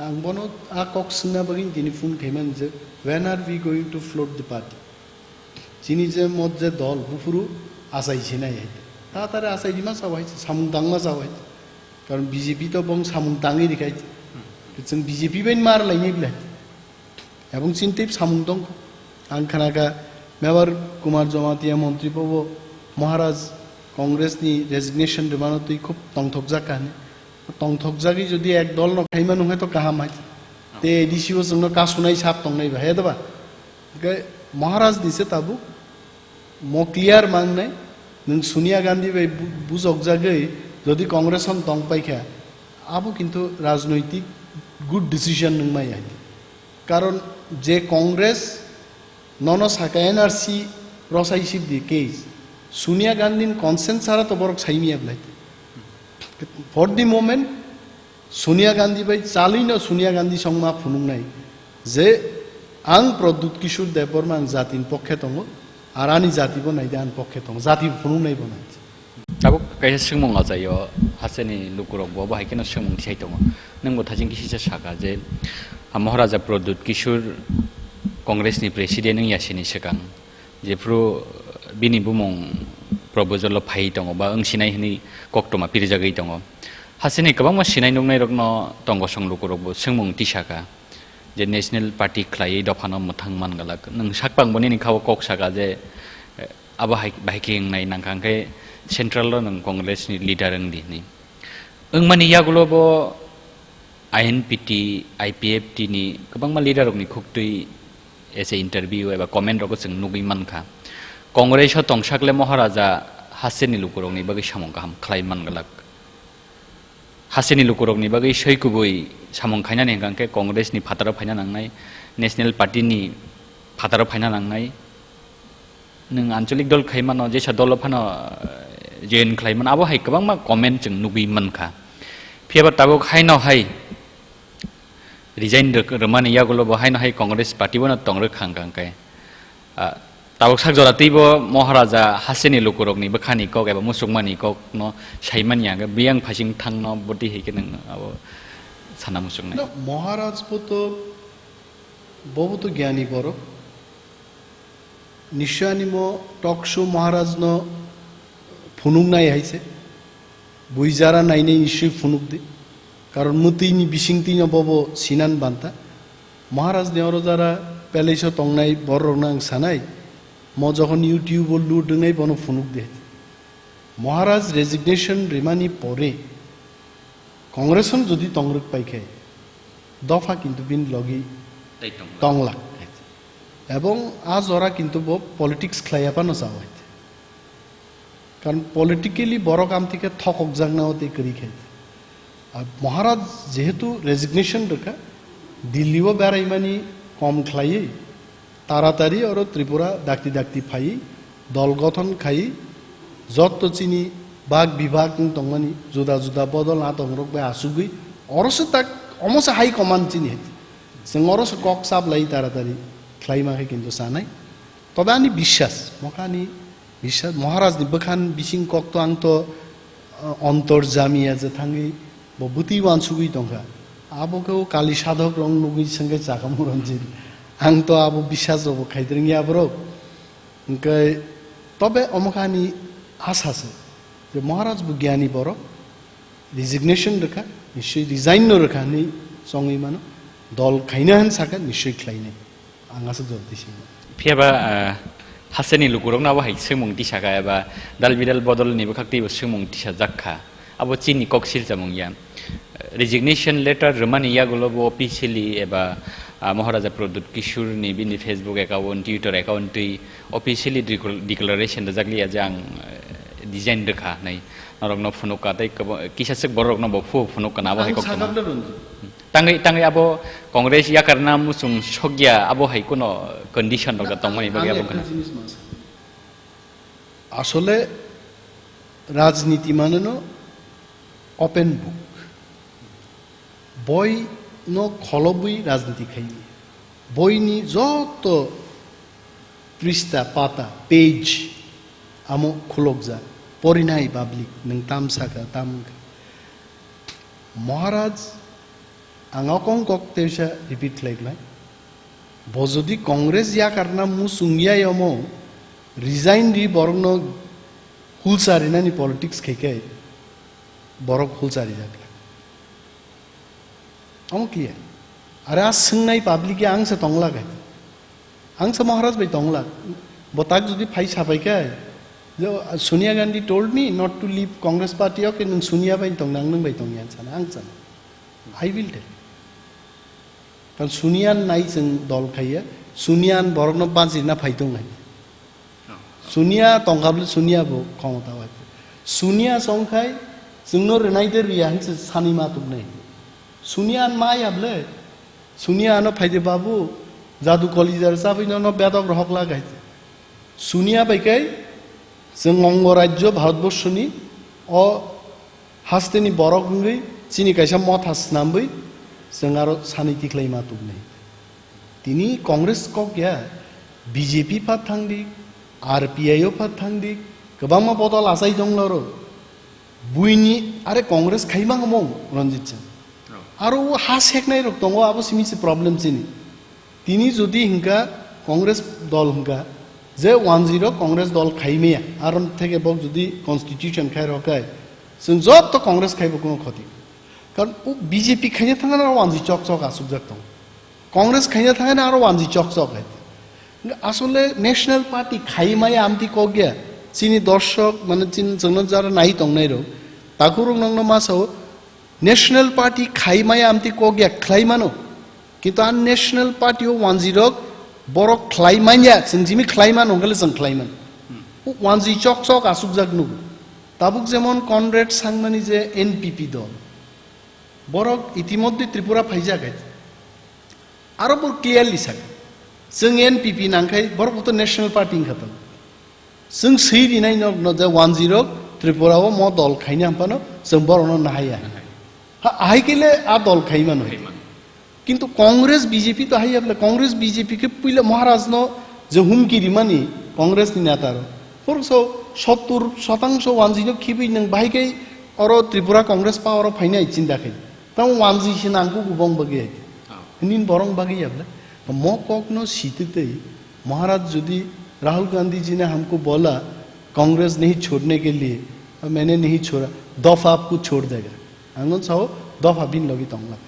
Ang bono a kok swngna bagwi tini phone khaimani je, "When are we going to float the party?" Chini je mot je dol, buphuru achai sinai hai. Tatare achai rima chao hai, samung tangma chao hai. Karon B J P to bong samung tangwi rikhai. Chwng B J P bai mar lainai bwlai. Ebong chini tei samung tong. Ang khnakha Mebar Kumar Jamatia montri bobo Maharaj Congress ni resignation rwmano twi khub tongthokjak kha hinwi. Tongthokjagwi jodi ek dol no khaima nung hai to kaham hai. Te A D C o chwngno kasunai sak tongnai ba, he da ba? Hwnkhe Maharaj ni se tabuk mo clear mangnai, nwng Sonia Gandhi bai bu-, bujokjagwi jodi Congress on tong paikha, abo kintu rajnoitik good decision nung maya. Karon je Congress nono saka N R C rosai sibdi case, Sonia Gandhi ni consent sara to borok saimiya belai. For the moment, Sonia Gandhi bai chalwino Sonia Gandhi songma phunuknai je, "Ang Pradyut Kishore Debbarma ang jatini pokhe tongo, ar ani jati bo naidi ani pokhe tongo," jati phunuknai bo nai. Tabuk kaisa swngmung achaio, hasteni lukurok bo, bo hai kheno swngmung tisai tongo. Nwng bo thajin kisa saka je, a, Maharaja Pradyut Kishore Congress ni president wngya sini swkang. Jephru bini bumung proposal o phai tongo ba wngsinai hwnwi koktwma pirjagwi tongo. Hasteni kwbangma sinai nuknairokno tongosong lukurokbo swngmung tisaka je national party khlaiwi dophano mwthang man glak. Nwng sakpang bo nini kha-o kok saka je, eh, abo hai, bahai khe wngnai nangkha, hwnkhe central o nwng Congress ni leader wng di hwnwi. Wngmani yagulo bo I N P T, I P F T ni kwbangma leader rokni khuktwi ese interview eba comment rogo chwng nugwi mankha. Congress o tongsak le Maharaja hasteni lukurokni bagwi samung kaham khlai man glak. Hasteni lukurokni bagwi soi kubui samung khainani hwnkha khe Congress ni phataro phaina nangnai, National Party ni phataro phaina nangnai. Nwng ancholik dol khai mano, jesa dolo phano, eh, join khlai mano, abo hai kwbangma comment chwng nugwi mankha. Phiya ba tabuk haino hai resign rw-, rwmani yagulo bo haino hai Congress party bono tong rwkha hwnkha hwnkhe, ah, tabuk sak jora twibo Maharaja hasteni lukurokni bwkhani kok eba muchungmani kokno saimani hwnkhe biyang phaising thangno bwtwi hai khe nwng abo sana muchungnai. No, Maharaj bo to, bobo to gyani borok. Nischoi ani mo talk show Maharaj no phunuk nai hai se. Bui jara nainai nischoi phunuk di. Karon mwtwi ni bising twi no bobo sinan banta. Maharaj ni oro jara palace o tongnai borok rok no ang sanai. Mo jokhon YouTube o lut wngnai bono phunuk di hai. Maharaj resignation rimani pore Congress on jodi tongrwk pai khe, dopha kintu bini logi Tei tonglak. Tonglak. Ebong a jora kintu bo politics khlaiya phano chao hai. Karon politically borok amtwi khe thokokjaknao tei kwrwi khai. Ar Maharaj jehetu resignation rwkha, Delhi o beraimani kom khlaiwi, taratari oro Tripura dakti dakti phaiwi, dol gothon khai, jotto chini bag bibag wng tongmani, juda juda bodol natongrok bai achugwi, oro se tak, omo se high command chini hai. Chwng oro se kok chaplai taratari khlaima khe kintu sanai. Tobe ani biswas, mokha ani biswas, Maharaj ni bwkhan bising kok to ang to, uh, ontor jamiya je thangwi bo bwtwi uansugwi tongkha. Abo khe o kali sadhok rok nugwi swngkhe chakhamu Ranjit. Ang to abo bisas rokbo khaidrwngya borok. Hwnkhe tobe omo khe ani asa se je Maharaj bo giyani borok, resignation rwkha, nischoi resign no rwkha hinwi chongwi mano, dol khaina hin sakha nischoi khlainai. Ang aswk jor tisi. Phiya ba, ah, hasteni lukurokno abo hai swngmung tisakha eba dal bidal bodolni bwkhak teibo swngmung tisajak kha. Abo chini kok silchamung ya. Resignation letter rwmani yagulo bo officially eba, ah, Maharaja Pradyut Kishore ni bini Facebook account, Twitter account twi officially decl-, declaration rwjak liya je ang, eh, resign rwkha hinwi norokno phunukha tei kwbo-, kisa swk bororokno bo phu phunukha na abo hai kok tongma. Tangwi, tangwi abo Congress yakarna muchung sokya, abo hai kuno condition rok tongmani bagwi abo wngkha na. Asole rajniti mane no open book. Boi no kholobwi rajniti khai. Boi ni joto prista, pata, page amo khulokjak. Porinai public, nwng tam sakha, tam wngkha. Maharaj, ang o kong kok teisa repeat khlai khlai. Bo jodi Congress yakarna muchung ya omo resign ri borokno hulsa rinani politics khai khe borok hulsa rijak. Omo clear. Are a swngnai public ya ang se tongla khai. Ang se Maharaj bai tongla. Bo tak jodi phai sapai khe, je, Sonia Gandhi told me not to leave Congress party, okay, nwng Sonia bai tong, nang nwng bai tong ya sana, ang sana. I will tell. Karon Sonia nai chwng dol khaiya, Sonia borokno bajirna phai tong hai. Sonia tongkha bwle Sonia bo khomota wai. Sonia songkhai chwngno rwnai de riya hinse sani ma tuknai. Sonia ma ya bwle. Sonia ano phaide babu, jadu kolijar chabwi nono bedok rohok lagai. Sonia bai kai chwng ongo rajyo Bharatborsoni o hasteni borok wngwi chini kaisa motha snambwi chwng aro sani tikhlai ma tuknai. Tini Congress kok ya, B J P phat thangdi, R P I o phat thangdi, kwbangma bodol achai dong loro. Buini are Congress khaimang mong Ranjit Singh. Aro o ha seknai rok tongo, abo simi se problem chini. Tini jodi hinka Congress dol hinka je wanjwi rok Congress dol khaimaya, aron theke bok jodi constitution khai rok khai, chwng jotto Congress khaibo kuno khoti. Karon o B J P khaina thangna aro wanjwi chok chok asukjak tongo. Congress khaina thangna aro wanjwi chok chok hai. Asole National Party khaimaya amti kok ya. Chini dorshok, mane chini chwngno jara nai tongnai rok. Takhurok nokno ma sao, National Party khaimaya amti kok ya khlai mano. Kintu a National Party o wanjwi rok borok khlai manya, chwng jimi khlai mano, hwnkhe le chwng khlai mano. O wanjwi chok chok asukjak nugo. Tabuk jemon Conrad Sangmani je N P P dol. Borok itimodde Tripura phaijak hai. Aro bo clearly sak. Chwng N P P nangkhai borok bo to National Party wngkha to. Chwng swi rinai no, no je wanjwi rok Tripura o mo dol khaina hampano chwng borok no nahaya. Ha, ahai khe le a dol khai mano. Kintu Congress B J P to hai ya bole, Congress B J P khe puila Maharaj no je humki rimani Congress ni neta rok. Borok so sottur shotangso wanjwi no khibwi nwng bahai khe oro Tripura Congress power o phainai chinta khai. Tamo wanjwi se nangkuk bong bagwi hai. Oh. Hinin borong bagwi ya bole. Mo kok no sitwi twi Maharaj jodi Rahul Gandhi ji ne hamko bola Congress nahi chhodne ke liye, maine nahi chhoda, dofa aapko chhod dega. Ang no sao dofa bin logi tong lage.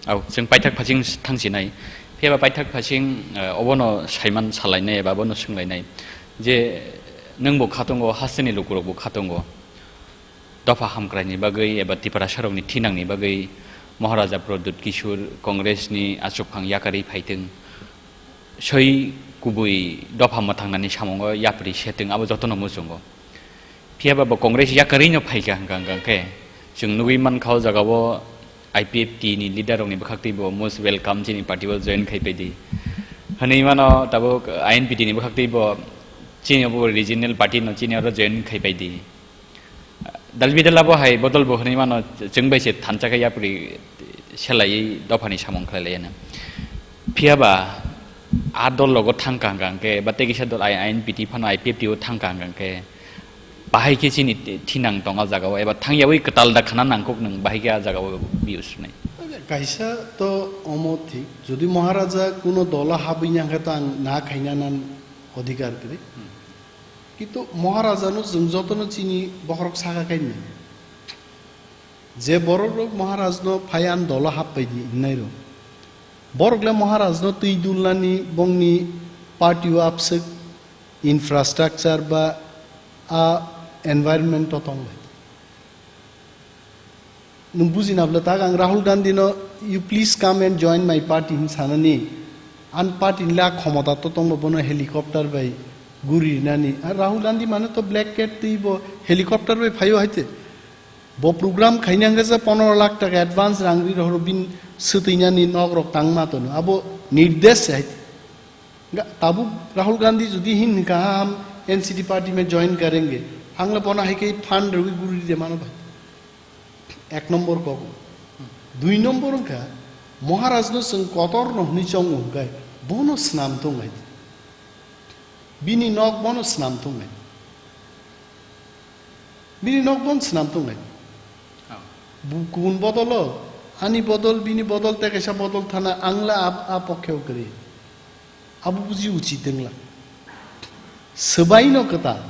Au, chwng paithak phasing thangsinai. Phiya ba paithak phasing, eh, obono saiman salainai eba obono swnglainai. Je nwng bo khatungo, hasteni lukurok bo khatungo. Dopha hamkraini bagwi eba Tiprasarokni thinangni bagwi Maharaja Pradyut Kishore Congressni achukphang yakarwi phaitwng, soi kubui dopha mwthangnani samungo yapri setwng, abo jotono muchungo. Phiyaba bo Congress yakarwino phaikha hwnkha, hwnkha khe chwng nugwi mankha o jagao I P F T ni leader rokni bwkhaktwi bo most welcome chini party o join khai paidi hwnwi mano, tabuk I N P T ni bwkhaktwi bo chini obo regional party no chini oro join khai paidi. Dalbidal abo hai bodol bo hwnwi mano, chwng bai se thansa khe yapri selaiwi dophani samung khlai laiyano. Phiya ba a dol logo thang kaham kaham khe, ba tei kisa dol I N P T phano I P F T o thang kaham kaham khe, bahai khe chini thinang tong a jagao, eba thang yaui kwtal da khana nangkuk nwng bahai khe a jagao views nai. Kaisa to omo thik, jodi Maharaja kuno dolo habwi nangkhe to ang na khaina nan odhikar kwrwi. Kintu Maharajano chwng jotono chini bokhorok saka kainai. Je borok rok Maharajno phai an dolo happai di hinnairok. Borok le Maharajno twi dulnani bongni party o abswk infrastructure ba a environment to tong lai. Nwng buji na bwla tak, ang Rahul Gandhi no, "You please come and join my party," hin sanani. An party ni le a khomota to tongbo, bono helicopter bai guri rinani. Ar Rahul Gandhi mane to black cat twi bo helicopter bai phaio haite. Bo program khaina hwnkhe je pondro lakh taka advance rang ri rohoro bin swtwinani nok rok tangma tono. Abo nirdesh se haite. Ga-, tabuk Rahul Gandhi jodi hin hwnkha, "Ha, ham N C P party mein join karenge," ang le bono hai khe fund rwi guri de mano bai. Ek nombor kok. Dui nombor wngkha, Maharaj no chwng kotor no hwnwi chongo hwnkhe bono snam thung hai. Bini nok bono snam thung hai. Bini nok bono snam thung hai. Oh. Bu-, kubun bodolo, ani bodol, bini bodol, tei kaisa bodol thana, ang le a, a pokhe o kwrwi. Abo buji uchit wngla. Swbaino kwtal.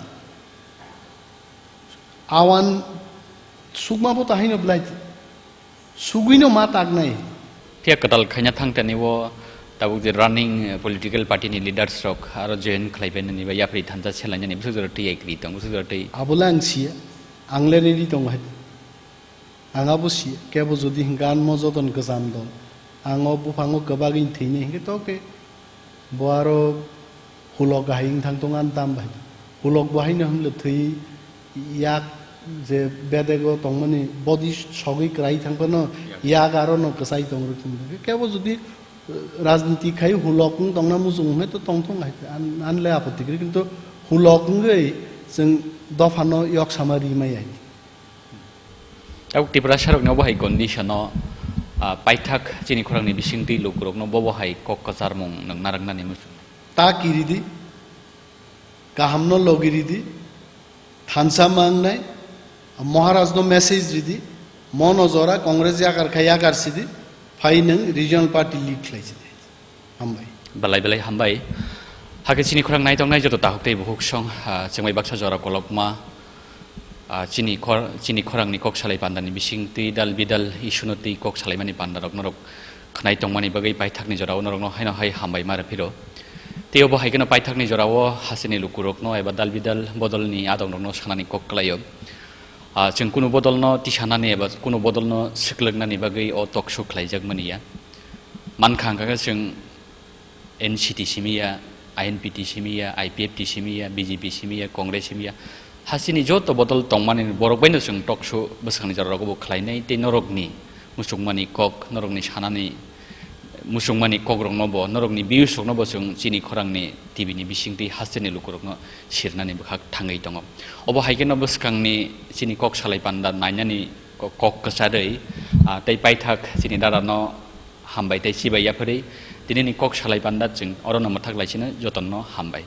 Awan sukma bo tahaino belai sugwino ma taknai. Phiya kwtal khaina thangtani o tabuk je running, eh, political party ni leaders rok aro join khlaibainani ba yapri thansa selainani bwswk jora twi agree tong, bwswk jora twi. Abo le ang siya, ang le ready tongo hai. Ang abo si, kebo jodi hingka anmo joton kwcham dol, ang o buphango kwbagwi thwinai hinkhe to khe bo aro hulok hai wng thang tong ani tam bai. Hulok bo haino hwnle thwi yak je bedego tongmani body sogwi kwrai thang phano yak aro no kwchai tong rw thung. Kebo jodi, eh, rajniti khai hulok wng tongna muchung hwnle to tong thung hai, an, anle apoti kwrwi, kintu hulok wngwi chwng dophano yok sama ri mai ai. Tabuk Tiprasa rokni obo hai condition o, ah, paithak chini khorangni bisingtwi lukurokno bobo hai kok kwcharmung nwng narwknani muchung. Ta kiridi, kahamno logiridi, thansa mangnai, Maharajno message ridi, mono jora Congress yakar kha yakar sidi, phai nwng regional party lead khlai sidi. Hambai. Belai belai hambai. Hakhe chini khorang naitongnai joto tahuk tei bukhuk song, ah, chwngbai baksa jora kolokma, ah, chini khor-, chini khorangni kok salai pandani bising twi dal bidal issue no twi kok salaimani panda rok norok khnai tongmani bagwi paithakni jorao norokno haino hai hambai ma rw phiro. Tei obo hai kheno paithakni jorao hasteni lukurokno eba dal bidal bodolni adongrokno sanani kok kwlaio. Ah, chwng kunu bodolno tisanani eba kunu bodolno swklwknani bagwi o talk show khlaijak mani ya. Mankha hwnkha khe chwng N C T simi ya, I N P T simi ya, I P F T simi ya, B J P simi ya, Congress simi ya. Hasteni joto bodol tongmani borok baino chwng talk show bwskangni jora rogo bo khlainai tei norokni muchungmani kok, norokni sanani muchungmani kokrokno bo, norokni views rokno bo chwng chini khorangni T V ni bisingtwi hasteni lukurokno sirnani bwkhak thangwi tongo. Obo hai kheno bwskangni chini kok salai panda nainani ko-, kok kwcharwi, ah, tei paithak chini dadano hambai tei chibai yapharwi tinini kok salai panda chwng orono mwthak laisino jotono hambai.